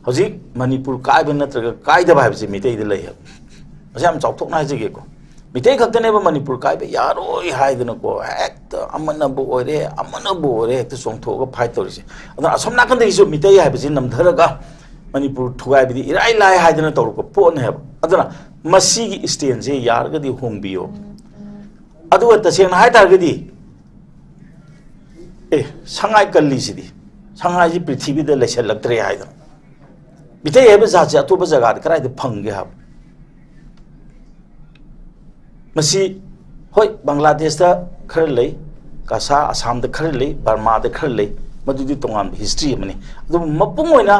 ꯍꯧꯖꯤꯛ ꯃꯅꯤꯄꯨꯔ ꯀꯥꯏꯕ ꯅꯠꯇ꯭ꯔꯒ ꯀꯥꯏꯗꯕ ꯍꯥꯏꯕꯁꯦ ꯃꯤꯇꯩꯗ ꯂꯩ ꯍꯥꯏꯕ꯫ ꯃꯁꯤ ꯌꯥꯝ ꯆꯥꯎꯊꯣꯛꯅ ꯍꯥꯏꯖꯒꯦꯀꯣ꯫ ꯃꯤꯇꯩ ꯈꯛꯇꯅꯦꯕ ꯃꯅꯤꯄꯨꯔ ꯀꯥꯏꯕ ꯌꯥꯔꯣꯏ ꯍꯥꯏꯗꯅꯀꯣ, ꯍꯦꯛꯇ ꯑꯃꯅꯕꯨ ꯑꯣꯏꯔꯦ, ꯑꯃꯅꯕꯨ ꯑꯣꯏꯔꯦ, ꯍꯦꯛꯇ ꯆꯣꯡꯊꯣꯛꯑꯒ fight ꯇꯧꯔꯤꯁꯦ꯫ ꯑꯗꯨꯅ ꯑꯁꯣꯝ ꯅꯥꯀꯟꯗꯒꯤꯁꯨ ꯃꯤꯇꯩ ꯍꯥꯏꯕꯁꯤ ꯅꯝꯊꯔꯒ ꯃꯅꯤꯄꯨꯔ ꯊꯨꯒꯥꯏꯕꯗꯤ ꯏꯔꯥꯏ ꯂꯥꯏ ꯍꯥꯏꯗꯅ ꯇꯧꯔꯛꯄ ꯄꯣꯠꯅꯦꯕ꯫ ꯑꯗꯨꯅ ꯃꯁꯤꯒꯤ stand ꯁꯦ ꯌꯥꯔꯒꯗꯤ ꯍꯣꯡꯕꯤꯌꯣ꯫ ꯑꯗꯨꯒ ꯇꯁꯦꯡꯅ ꯍꯥꯏ ꯇꯥꯔꯒꯗꯤ, ꯑꯦ, ꯁꯉꯥꯏ ꯀꯜꯂꯤꯁꯤꯗꯤ, ꯁꯉꯥꯏꯁꯤ ꯄ꯭ꯔꯤꯊꯤꯕꯤꯗ ꯂꯩꯁꯜꯂꯛꯇ꯭ꯔꯦ ꯍꯥꯏꯗꯅ꯫ ꯃꯤꯇꯩ ꯍꯥꯏꯕ ꯖꯥꯠꯁꯦ ꯑꯇꯣꯞꯄ ꯖꯒꯥꯗ ꯀꯗꯥꯏꯗ ꯐꯪꯒꯦ ꯍꯥꯏꯕ? ꯃꯁꯤ ꯍꯣꯏ, ꯕꯪꯒ꯭ꯂꯥꯗꯦꯁꯇ ꯈꯔ ꯂꯩ, ꯀꯁꯥ ꯑꯁꯥꯝꯗ ꯈꯔ ꯂꯩ, ꯕꯔꯃꯥꯗ ꯈꯔ ꯂꯩ, ꯃꯗꯨꯗꯤ ꯇꯣꯉꯥꯟꯕ ꯍꯤꯁꯇ꯭ꯔꯤ ꯑꯃꯅꯤ꯫ ꯑꯗꯨꯕꯨ ꯃꯄꯨꯡ ꯑꯣꯏꯅ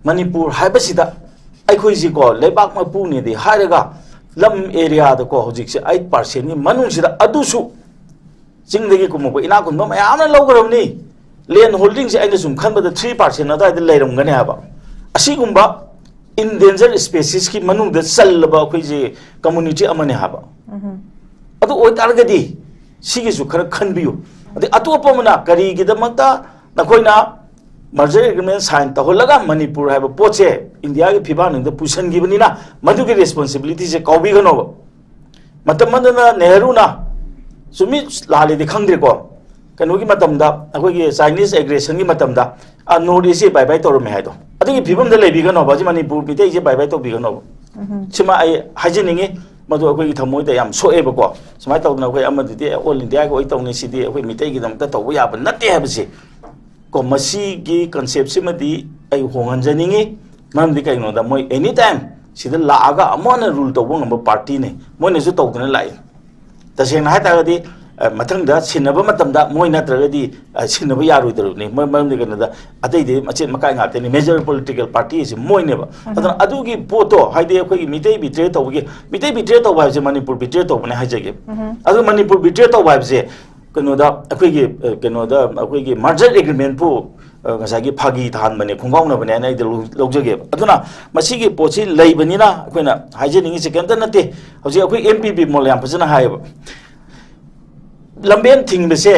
ꯃꯅꯤꯄꯨꯔ ꯍꯥꯏꯕꯁꯤꯗ ꯑꯩꯈꯣꯏꯁꯤꯀꯣ ꯂꯩꯕꯥꯛ ꯃꯄꯨꯅꯦꯗꯤ ꯍꯥꯏꯔꯒ ꯂꯝ ꯑꯦꯔꯤꯌꯥꯗꯀꯣ ꯍꯧꯖꯤꯛꯁꯦ ꯑꯩꯠ ꯄꯥꯔꯁꯦꯟꯒꯤ ꯃꯅꯨꯡꯁꯤꯗ ꯑꯗꯨꯁꯨ ꯆꯤꯡꯗꯒꯤ ꯀꯨꯝꯃꯛꯄ ꯏꯅꯥꯛ ꯈꯨꯟꯕ ꯃꯌꯥꯝꯅ ꯂꯧꯈ꯭ꯔꯕꯅꯤ꯫ ꯂꯦꯟ ꯍꯣꯜꯗꯤꯡꯁꯦ ꯑꯩꯅ ꯁꯨꯝ ꯈꯟꯕꯗ ꯊ꯭ꯔꯤ ꯄꯥꯔꯁꯦꯟ ꯑꯗꯨꯋꯥꯏꯗ ꯂꯩꯔꯝꯒꯅꯤ ꯍꯥꯏꯕ꯫ ꯑꯁꯤꯒꯨꯝꯕ ꯏꯟꯗꯦꯟꯖꯔ ꯁ꯭ꯄꯦꯁꯤꯁꯀꯤ ꯃꯅꯨꯡꯗ ꯆꯜꯂꯕ ꯑꯩꯈꯣꯏꯁꯦ ꯀꯝꯃꯨꯅꯤꯇꯤ ꯑꯃꯅꯤ ꯍꯥꯏꯕ꯫ ꯑꯗꯨ ꯑꯣꯏꯇꯥꯔꯒꯗꯤ ꯁꯤꯒꯤꯁꯨ ꯈꯔ ꯈꯟꯕꯤꯌꯨ꯫ ꯑꯗꯩ ꯑꯇꯣꯞꯄ ꯑꯃꯅ ꯀꯔꯤꯒꯤꯗꯃꯛꯇ ꯅꯈꯣꯏꯅ ꯃꯔꯖꯔ ꯑꯦꯒ꯭ꯔꯤꯃꯦꯟ ꯁꯥꯏꯟ ꯇꯧꯍꯜꯂꯒ ꯃꯅꯤꯄꯨꯔ ꯍꯥꯏꯕ ꯄꯣꯠꯁꯦ ꯏꯟꯗꯤꯌꯥꯒꯤ ꯐꯤꯕꯥꯛꯅꯨꯡꯗ ꯄꯨꯁꯤꯟꯈꯤꯕꯅꯤꯅ ꯃꯗꯨꯒꯤ ꯔꯦꯁꯄꯣꯟꯁꯤꯕꯤꯂꯤꯇꯤꯁꯦ ꯀꯥꯎꯕꯤꯒꯅꯣꯕ꯫ ꯃꯇꯝ ꯑꯃꯗꯅ ꯅꯦꯍꯔꯨꯅ, ꯆꯨꯝꯃꯤ ꯂꯥꯜꯂꯤꯗꯤ ꯈꯪꯗ꯭ꯔꯦꯀꯣ, ꯀꯩꯅꯣꯒꯤ ꯃꯇꯝꯗ, ꯑꯩꯈꯣꯏꯒꯤ ꯆꯥꯏꯅꯤꯁ ꯑꯦꯒ꯭ꯔꯦꯁꯟꯒꯤ ꯃꯇꯝꯗ ꯅꯣꯔꯠ ꯏꯁꯁꯦ ꯕꯥꯏ ꯕꯥꯏ ꯇꯧꯔꯝꯃꯦ ꯍꯥꯏꯗꯣ, ꯑꯗꯨꯒꯤ ꯐꯤꯕꯝꯗ ꯂꯩꯕꯤꯒꯅꯣꯕ, ꯍꯧꯖꯤꯛ ꯃꯅꯤꯄꯨꯔ ꯃꯤꯇꯩꯁꯦ ꯕꯥꯏ ꯕꯥꯏ ꯇꯧꯕꯤꯒꯅꯣꯕ꯫ ꯁꯤꯃ ꯑꯩ ꯍꯥꯏꯖꯅꯤꯡꯉꯤ꯫ ꯃꯗꯨ ꯑꯩꯈꯣꯏꯒꯤ ꯊꯃꯣꯏꯗ ꯌꯥꯝ ꯁꯣꯛꯑꯦꯕꯀꯣ꯫ ꯁꯨꯃꯥꯏꯅ ꯇꯧꯗꯅ ꯑꯩꯈꯣꯏ ꯑꯃꯗꯨꯗꯤ ꯑꯣꯜ ꯏꯟꯗꯤꯌꯥꯒꯤ ꯑꯣꯏ ꯇꯧꯅꯤ, ꯁꯤꯗꯤ ꯑꯩꯈꯣꯏ ꯃꯤꯇꯩꯒꯤꯗꯃꯛꯇ ꯇꯧꯕ ꯌꯥꯕ ꯅꯠꯇꯦ ꯍꯥꯏꯕꯁꯦ ꯀꯣ, ꯃꯁꯤꯒꯤ ꯀꯟꯁꯦꯞꯁꯤꯃꯗꯤ ꯑꯩ ꯍꯣꯡꯍꯟꯖꯅꯤꯡꯉꯤ꯫ ꯃꯔꯝꯗꯤ ꯀꯩꯒꯤꯅꯣꯗ ꯃꯣꯏ ꯑꯦꯅꯤ ꯇꯥꯏꯝ ꯁꯤꯗ ꯂꯥꯛꯑꯒ ꯑꯃꯨꯛ ꯍꯟꯅ ꯔꯨꯜ ꯇꯧꯕ ꯉꯝꯕ ꯄꯥꯔꯇꯤꯅꯤ, ꯃꯣꯏꯅꯁꯨ ꯇꯧꯗꯅ ꯂꯥꯛꯏ꯫ ꯇꯁꯦꯡꯅ ꯍꯥꯏꯇꯥꯔꯒꯗꯤ, ꯑ, ꯃꯊꯪꯗ ꯁꯤꯟꯅꯕ ꯃꯇꯝꯗ ꯃꯣꯏ ꯅꯠꯇ꯭ꯔꯒꯗꯤ, ꯑ, ꯁꯤꯟꯅꯕ ꯌꯥꯔꯣꯏꯗꯧꯔꯤꯕꯅꯤ꯫ ꯃꯣꯏ, ꯃꯔꯝꯗꯤ ꯀꯩꯅꯣꯗ ꯑꯇꯩꯗꯤ ꯃꯆꯦꯠ ꯃꯀꯥꯏ ꯉꯥꯛꯇꯅꯤ, ꯃꯦꯖꯔ ꯄꯣꯂꯤꯇꯤꯀꯦꯜ ꯄꯥꯔꯇꯤ ꯑꯁꯤ ꯃꯣꯏꯅꯦꯕ꯫ ꯑꯗꯨꯅ ꯑꯗꯨꯒꯤ ꯄꯣꯠꯇꯣ, ꯍꯥꯏꯗꯤ ꯑꯩꯈꯣꯏꯒꯤ ꯃꯤꯇꯩ ꯕꯤꯇ꯭ꯔꯦ ꯇꯧꯕꯒꯤ, ꯃꯤꯇꯩ ꯕꯤꯇ꯭ꯔꯦ ꯇꯧꯕ ꯍꯥꯏꯕꯁꯦ ꯃꯅꯤꯄꯨꯔ ꯕꯤꯇ꯭ꯔꯦ ꯇꯧꯕꯅꯦ ꯍꯥꯏꯖꯒꯦ꯫ ꯑꯗꯨ ꯃꯅꯤꯄꯨꯔ ꯕꯤꯇ꯭ꯔꯦ ꯇꯧꯕ ꯍꯥꯏꯕꯁꯦ ꯀꯩꯅꯣꯗ ꯑꯩꯈꯣꯏꯒꯤ, ꯑ, ꯀꯩꯅꯣꯗ ꯑꯩꯈꯣꯏꯒꯤ ꯃꯔꯖꯔ ꯑꯦꯒ꯭ꯔꯤꯃꯦꯟꯕꯨ, ꯑ, ꯉꯁꯥꯏꯒꯤ ꯐꯥꯒꯤ ꯊꯥꯍꯟꯕꯅꯦ, ꯈꯣꯡꯒꯥꯎꯅꯕꯅꯦ ꯍꯥꯏꯅ ꯑꯩꯗꯤ ꯂꯧ-, ꯂꯧꯖꯒꯦꯕ꯫ ꯑꯗꯨꯅ ꯃꯁꯤꯒꯤ ꯄꯣꯠꯁꯤ ꯂꯩꯕꯅꯤꯅ ꯑꯩꯈꯣꯏꯅ ꯍꯥꯏꯖꯅꯤꯡꯉꯤꯁꯦ ꯀꯩꯝꯇ ꯅꯠꯇꯦ꯫ ꯍꯧꯖꯤꯛ ꯑꯩꯈꯣꯏ ꯑꯦꯝ ꯄꯤ ꯕꯤꯃꯣꯜ ꯌꯥꯝ ꯐꯖꯅ ꯍꯥꯏꯌꯦꯕ, ꯂꯝꯕꯦꯟ ꯊꯤꯡꯕꯁꯦ,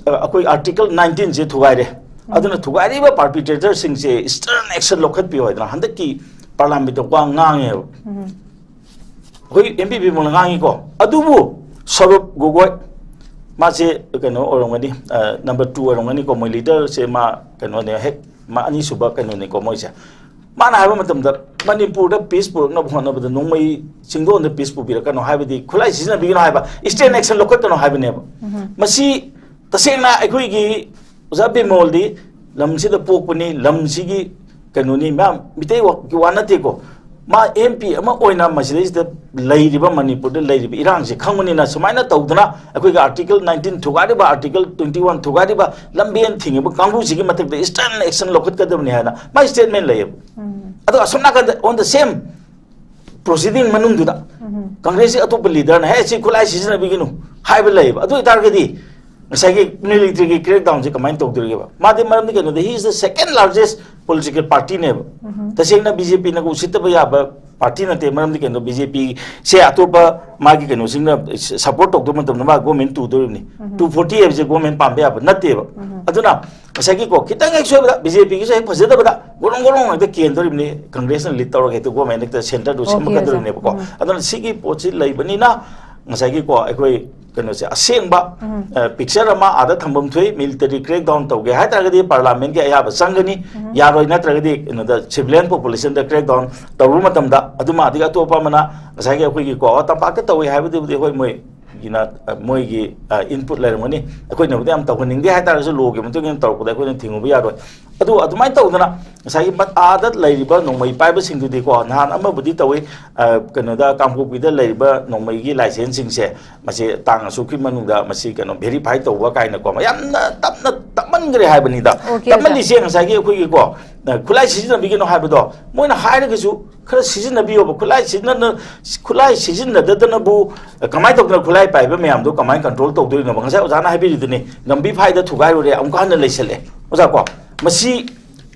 ꯑ, ꯑꯩꯈꯣꯏ ꯑꯥꯔꯇꯤꯀꯜ ꯅꯥꯏꯟꯇꯤꯟꯁꯦ ꯊꯨꯒꯥꯏꯔꯦ꯫ ꯑꯗꯨꯅ ꯊꯨꯒꯥꯏꯔꯤꯕ ꯄꯥꯔꯄꯤꯇ꯭ꯔꯦꯇꯔꯁꯤꯡꯁꯦ ꯁ꯭ꯇꯔꯟ ꯑꯦꯛꯁꯟ ꯂꯧꯈꯠꯄꯤꯌꯨ ꯍꯥꯏꯗꯅ ꯍꯟꯗꯛꯀꯤ ꯄꯥꯔꯂꯥꯃꯦꯟꯠꯇ ꯋꯥ ꯉꯥꯡꯉꯦꯕ꯫ ꯑꯩꯈꯣꯏ ꯑꯦꯝ ꯄꯤ ꯕꯤꯃꯣꯜꯅ ꯉꯥꯡꯉꯤꯀꯣ꯫ ꯑꯗꯨꯕꯨ ꯁꯧꯔꯚ ꯒꯣꯒꯣꯏ, ꯃꯥꯁꯦ ꯀꯩꯅꯣ ꯑꯣꯏꯔꯝꯒꯅꯤ, ꯑ, ꯅꯝꯕꯔ ꯇꯨ ꯑꯣꯏꯔꯝꯒꯅꯤꯀꯣ, ꯃꯣꯏ ꯂꯤꯗꯔꯁꯦ ꯃꯥ ꯀꯩꯅꯣꯅꯦ, ꯍꯦꯛ ꯃꯥ ꯑꯅꯤꯁꯨꯕ ꯀꯩꯅꯣꯅꯤꯀꯣ ꯃꯣꯏꯁꯦ꯫ ꯃꯥꯅ ꯍꯥꯏꯕ ꯃꯇꯝꯗ ꯃꯅꯤꯄꯨꯔꯗ ꯄꯤꯁ ꯄꯨꯔꯛꯅꯕ ꯍꯣꯠꯅꯕꯗ ꯅꯣꯡꯃꯩ ꯆꯤꯡꯗꯣꯟꯗ ꯄꯤꯁ ꯄꯨꯕꯤꯔꯛꯀꯅꯣ ꯍꯥꯏꯕꯗꯤ, ꯈꯨꯠꯂꯥꯏ ꯁꯤꯖꯤꯟꯅꯕꯤꯒꯅꯣ ꯍꯥꯏꯕ, ꯁ꯭ꯇꯔꯟ ꯑꯦꯛꯁꯟ ꯂꯧꯈꯠꯀꯅꯣ ꯍꯥꯏꯕꯅꯦꯕ꯫ ꯃꯁꯤ ꯇꯁꯦꯡꯅ ꯑꯩꯈꯣꯏꯒꯤ ꯑꯣꯖꯥ ꯕꯤꯃꯣꯜꯗꯤ ꯂꯝꯁꯤꯗ ꯄꯣꯛꯄꯅꯤ, ꯂꯝꯁꯤꯒꯤ ꯀꯩꯅꯣꯅꯤ, ꯃꯌꯥꯝ ꯃꯤꯇꯩ ꯋꯥ-, ꯋꯥ ꯅꯠꯇꯦꯀꯣ꯫ ꯃꯥ ꯑꯦꯝ ꯄꯤ ꯑꯃ ꯑꯣꯏꯅ ꯃꯁꯤꯗꯩꯁꯤꯗ ꯂꯩꯔꯤꯕ, ꯃꯅꯤꯄꯨꯔꯗ ꯂꯩꯔꯤꯕ ꯏꯔꯥꯡꯁꯤ ꯈꯪꯕꯅꯤꯅ, ꯁꯨꯃꯥꯏꯅ ꯇꯧꯗꯅ ꯑꯩꯈꯣꯏꯒꯤ ꯑꯥꯔꯇꯤꯀꯜ ꯅꯥꯏꯟꯇꯤꯟ ꯊꯨꯒꯥꯏꯔꯤꯕ, ꯑꯥꯔꯇꯤꯀꯜ ꯇ꯭ꯋꯦꯟꯇꯤ ꯋꯥꯟ ꯊꯨꯒꯥꯏꯔꯤꯕ, ꯂꯝꯕꯦꯟ ꯊꯤꯡꯉꯤꯕ ꯀꯥꯡꯕꯨꯁꯤꯒꯤ ꯃꯊꯛꯇ stern action ꯂꯧꯈꯠꯀꯗꯕꯅꯤ ꯍꯥꯏꯅ ꯃꯥꯏ statement ꯂꯩꯌꯦꯕ꯫ ꯑꯗꯣ ꯑꯁꯣꯝ ꯅꯥꯀꯟꯗ on the same proceeding ꯃꯅꯨꯡꯗꯨꯗ ꯀꯪꯒ꯭ꯔꯦꯁꯀꯤ ꯑꯇꯣꯞꯄ ꯂꯤꯗꯔꯅ, "ꯍꯦ, ꯁꯤ ꯈꯨꯠꯂꯥꯏ ꯁꯤꯖꯤꯟꯅꯕꯤꯒꯅꯨ" ꯍꯥꯏꯕ ꯂꯩꯌꯦꯕ꯫ ꯑꯗꯨ ꯑꯣꯏꯇꯥꯔꯒꯗꯤ ꯉꯁꯥꯏꯒꯤ ꯃꯤꯂꯤꯇꯔꯤꯒꯤ crackdown ꯁꯦ ꯀꯃꯥꯏꯅ ꯇꯧꯗꯣꯔꯤꯒꯦꯕ? ꯃꯥꯗꯤ ꯃꯔꯝꯗꯤ ꯀꯩꯅꯣꯗ, he is the second largest political party ꯅꯦꯕ꯫ ꯇꯁꯦꯡꯅ ꯕꯤ ꯖꯦ ꯄꯤꯅꯒ ꯎꯁꯤꯠꯇꯕ ꯌꯥꯕ ꯄꯥꯔꯇꯤ ꯅꯠꯇꯦ꯫ ꯃꯔꯝꯗꯤ ꯀꯩꯅꯣ, ꯕꯤ ꯖꯦ ꯄꯤ ꯁꯦ ꯑꯇꯣꯞꯄ ꯃꯥꯒꯤ ꯀꯩꯅꯣꯁꯤꯡꯅ support ꯇꯧꯗꯕ ꯃꯇꯝꯗ ꯃꯥ government ꯇꯨꯗꯣꯔꯤꯕꯅꯤ꯫ ꯇꯨ ꯐꯣꯔꯇꯤ ꯍꯥꯏꯕꯁꯦ government ꯄꯥꯝꯕ ꯌꯥꯕ ꯅꯠꯇꯦꯕ꯫ ꯑꯗꯨꯅ ꯉꯁꯥꯏꯒꯤꯀꯣ, ꯈꯤꯇꯪ ꯍꯦꯛ ꯁꯣꯏꯕꯗ, ꯕꯤ ꯖꯦ ꯄꯤꯒꯤꯁꯨ ꯍꯦꯛ ꯐꯖꯗꯕꯗ ꯒꯣꯔꯣꯡ ꯒꯣꯔꯣꯡ ꯍꯦꯛꯇ ꯀꯦꯟꯗꯣꯔꯤꯕꯅꯤ꯫ ꯀꯪꯒ꯭ꯔꯦꯁꯅ lead ꯇꯧꯔꯒ ꯍꯦꯛꯇ government ꯍꯦꯛꯇ centre ꯗꯨ ꯑꯣꯀꯦ, ꯑꯣꯖꯥ꯫ ꯁꯦꯝꯃꯛꯀꯗꯧꯔꯤꯕꯅꯦꯕꯀꯣ꯫ ꯑꯗꯨꯅ ꯁꯤꯒꯤ ꯄꯣꯠꯁꯤ ꯂꯩꯕꯅꯤꯅ ꯉꯁꯥꯏꯒꯤꯀꯣ, ꯑꯩꯈꯣꯏ ꯀꯩꯅꯣꯁꯦ, ꯑꯁꯦꯡꯕ picture ꯑꯃ ꯑꯥꯗ ꯊꯝꯐꯝ ꯊꯣꯛꯏ꯫ Military crackdown ꯇꯧꯒꯦ ꯍꯥꯏ ꯇꯥꯔꯒꯗꯤ parliament ꯀꯤ ꯑꯌꯥꯕ ꯆꯪꯒꯅꯤ꯫ ꯌꯥꯔꯣꯏ ꯅꯠꯇ꯭ꯔꯒꯗꯤ ꯀꯩꯅꯣꯗ, civilian population ꯗ crackdown ꯇꯧꯔꯨꯕ ꯃꯇꯝꯗ, ꯑꯗꯨꯃ ꯑꯗꯒꯤ ꯑꯇꯣꯞꯄ ꯑꯃꯅ ꯉꯁꯥꯏꯒꯤ ꯑꯩꯈꯣꯏꯒꯤ ꯀꯣ, ꯇꯝꯄꯥꯛꯇ ꯇꯧꯏ ꯍꯥꯏꯕꯗꯨꯕꯨꯗꯤ ꯍꯣꯏ, ꯃꯣꯏ ꯒꯤꯅ, ꯑ, ꯃꯣꯏꯒꯤ, ꯑ, input ꯂꯩꯔꯝꯒꯅꯤ꯫ ꯑꯩꯈꯣꯏꯅꯕꯨꯗꯤ ꯌꯥꯝ ꯇꯧꯍꯟꯅꯤꯡꯗꯦ ꯍꯥꯏ ꯇꯥꯔꯒꯁꯨ, law ꯒꯤ ꯃꯇꯨꯡ ꯏꯟꯅ ꯇꯧꯔꯛꯄꯗ ꯑꯩꯈꯣꯏꯅ ꯊꯤꯡꯉꯨꯕ ꯌꯥꯔꯣꯏ꯫ ꯑꯗꯨ ꯑꯗꯨꯃꯥꯏꯅ ꯇꯧꯗꯅ ꯉꯁꯥꯏꯒꯤ ꯃ-, ꯑꯥꯗ ꯂꯩꯔꯤꯕ ꯅꯣꯡꯃꯩ ꯄꯥꯏꯕꯁꯤꯡꯗꯨꯗꯤꯀꯣ, ꯅꯍꯥꯟ ꯑꯃꯕꯨꯗꯤ ꯇꯧꯏ, ꯑ, ꯀꯩꯅꯣꯗ, ꯀꯥꯡꯄꯣꯛꯄꯤꯗ ꯂꯩꯔꯤꯕ ꯅꯣꯡꯃꯩꯒꯤ license ꯁꯤꯡꯁꯦ, ꯃꯁꯤ ꯇꯥꯡ ꯑꯁꯨꯛꯀꯤ ꯃꯅꯨꯡꯗ ꯃꯁꯤ ꯀꯩꯅꯣ verify ꯇꯧꯕ ꯀꯥꯏꯅꯀꯣ, ꯌꯥꯝꯅ ꯇꯞꯅ ꯇꯞꯃꯟꯈ꯭ꯔꯦ ꯍꯥꯏꯕꯅꯤꯗ꯫ ꯑꯣꯀꯦ, ꯑꯣꯖꯥ꯫ ꯇꯞꯃꯜꯂꯤꯁꯦ ꯉꯁꯥꯏꯒꯤ ꯑꯩꯈꯣꯏꯒꯤꯀꯣ, ꯑ, ꯈꯨꯠꯂꯥꯏ ꯁꯤꯖꯤꯟꯅꯕꯤꯒꯅꯨ ꯍꯥꯏꯕꯗꯣ ꯃꯣꯏꯅ ꯍꯥꯏꯔꯒꯁꯨ ꯈꯔ ꯁꯤꯖꯤꯟꯅꯕꯤꯌꯣꯕ꯫ ꯈꯨꯠꯂꯥꯏ ꯁꯤꯖꯤꯟꯅ-, ꯈꯨꯠꯂꯥꯏ ꯁꯤꯖꯤꯟꯅꯗꯗꯅꯕꯨ ꯀꯃꯥꯏꯅ ꯇꯧꯗꯅ ꯈꯨꯠꯂꯥꯏ ꯄꯥꯏꯕ ꯃꯌꯥꯝꯗꯣ ꯀꯃꯥꯏꯅ control ꯇꯧꯗꯣꯏꯅꯣꯕ? ꯉꯁꯥꯏ ꯑꯣꯖꯥꯅ ꯍꯥꯏꯕꯤꯔꯤꯗꯨꯅꯤ, ꯂꯝꯕꯤ ꯐꯥꯏꯗ ꯊꯨꯒꯥꯏꯔꯨꯔꯦ, ꯑꯃꯨꯛꯀ ꯍꯟꯅ ꯂꯩꯁꯜꯂꯦ꯫ ꯑꯣꯖꯥ ꯀꯣ, ꯃꯁꯤ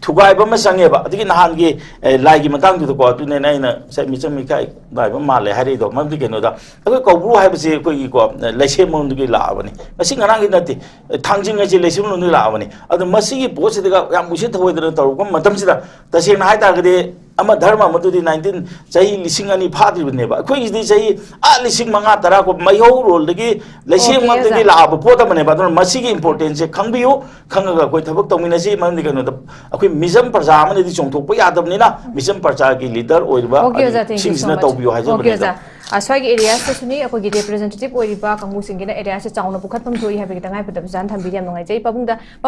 ꯊꯨꯒꯥꯏꯕ ꯑꯃ ꯆꯪꯉꯦꯕ꯫ ꯑꯗꯒꯤ ꯅꯍꯥꯟꯒꯤ, ꯑꯦ, ꯂꯥꯏꯒꯤ ꯃꯇꯥꯡꯗꯨꯗꯀꯣ, ꯑꯗꯨꯅꯦꯅ ꯑꯩꯅ ꯉꯁꯥꯏ ꯃꯤꯆꯪ ꯃꯤꯈꯥꯏ ꯅꯥꯏꯕ ꯃꯥꯜꯂꯦ ꯍꯥꯏꯔꯛꯏꯗꯣ꯫ ꯃꯔꯝꯗꯤ ꯀꯩꯅꯣꯗ, ꯑꯩꯈꯣꯏ ꯀꯧꯕ꯭ꯔꯨ ꯍꯥꯏꯕꯁꯤ ꯑꯩꯈꯣꯏꯒꯤꯀꯣ, ꯂꯩꯁꯦꯝꯕꯝꯗꯒꯤ ꯂꯥꯛꯑꯕꯅꯤ, ꯉꯁꯤ ꯉꯔꯥꯡꯒꯤ ꯅꯠꯇꯦ꯫ ꯊꯥꯡꯖꯤꯡ ꯍꯥꯏꯁꯤ ꯂꯩꯁꯦꯝꯕꯝꯗꯒꯤ ꯂꯥꯛꯑꯕꯅꯤ꯫ ꯑꯗꯣ ꯃꯁꯤꯒꯤ ꯄꯣꯠꯁꯤꯗꯒ ꯌꯥꯝ ꯎꯁꯤꯠ ꯊꯧꯑꯣꯏꯗꯅ ꯇꯧꯔꯛꯄ ꯃꯇꯝꯁꯤꯗ, ꯇꯁꯦꯡꯅ ꯍꯥꯏ ꯇꯥꯔꯒꯗꯤ, ꯑꯃ ꯙꯔꯃ ꯑꯃꯗꯨꯗꯤ nineteen, ꯆꯍꯤ ꯂꯤꯁꯤꯡ ꯑꯅꯤ ꯐꯥꯗ꯭ꯔꯤꯕꯅꯦꯕ꯫ ꯑꯩꯈꯣꯏꯒꯤꯁꯤꯗꯤ ꯆꯍꯤ, ꯑꯥ, ꯂꯤꯁꯤꯡ ꯃꯉꯥ, ꯇꯔꯥ ꯀꯣ-, ꯃꯩꯍꯧꯔꯣꯜꯗꯒꯤ, ꯂꯩꯁꯦꯝꯉꯛꯇꯒꯤ ꯑꯣꯀꯦ, ꯑꯣꯖꯥ꯫ ꯂꯥꯛꯑꯕ ꯄꯣꯠ ꯑꯃꯅꯦꯕ꯫ ꯑꯗꯨꯅ ꯃꯁꯤꯒꯤ importance ꯁꯦ ꯈꯪꯕꯤꯌꯨ, ꯈꯪꯉꯒ ꯑꯩꯈꯣꯏ ꯊꯕꯛ ꯇꯧꯃꯤꯟꯅꯁꯤ꯫ ꯃꯔꯝꯗꯤ ꯀꯩꯅꯣꯗ, ꯑꯩꯈꯣꯏ ꯃꯤꯆꯝ ꯄ꯭ꯔꯖꯥ ꯑꯃꯅꯗꯤ ꯆꯣꯡꯊꯣꯛꯄ ꯌꯥꯗꯕꯅꯤꯅ, ꯃꯤꯆꯝ ꯄ꯭ꯔꯖꯥꯒꯤ leader ꯑꯣꯏꯔꯤꯕ ꯑꯣꯀꯦ, ꯑꯣꯖꯥ, thank you so ꯁꯤꯡꯁꯤꯅ much꯫ ꯇꯧꯕꯤꯌꯨ ꯑꯣꯀꯦ, ꯍꯥꯏꯖꯕꯅꯤꯗ꯫ ꯑꯣꯖꯥ꯫ ꯑ, ꯁ꯭ꯋꯥꯏꯒꯤ area ꯁꯤꯗꯁꯨꯅꯤ, ꯑꯩꯈꯣꯏꯒꯤ representative ꯑꯣꯏꯔꯤꯕ ꯀꯥꯡꯕꯨꯁꯤꯡꯒꯤꯅ area ꯁꯦ ꯆꯥꯎꯅ ꯄꯨꯈꯠꯐꯝ ꯊꯣꯛꯏ ꯍꯥꯏꯕꯒꯤ ꯇꯉꯥꯏ ꯐꯗꯕ ꯑꯣꯖꯥꯅ ꯊꯝꯕꯤꯔꯤ꯫ ꯌꯥꯝ ꯅꯨꯡꯉꯥꯏꯖꯩ꯫ ꯄꯥꯕꯨꯡꯗ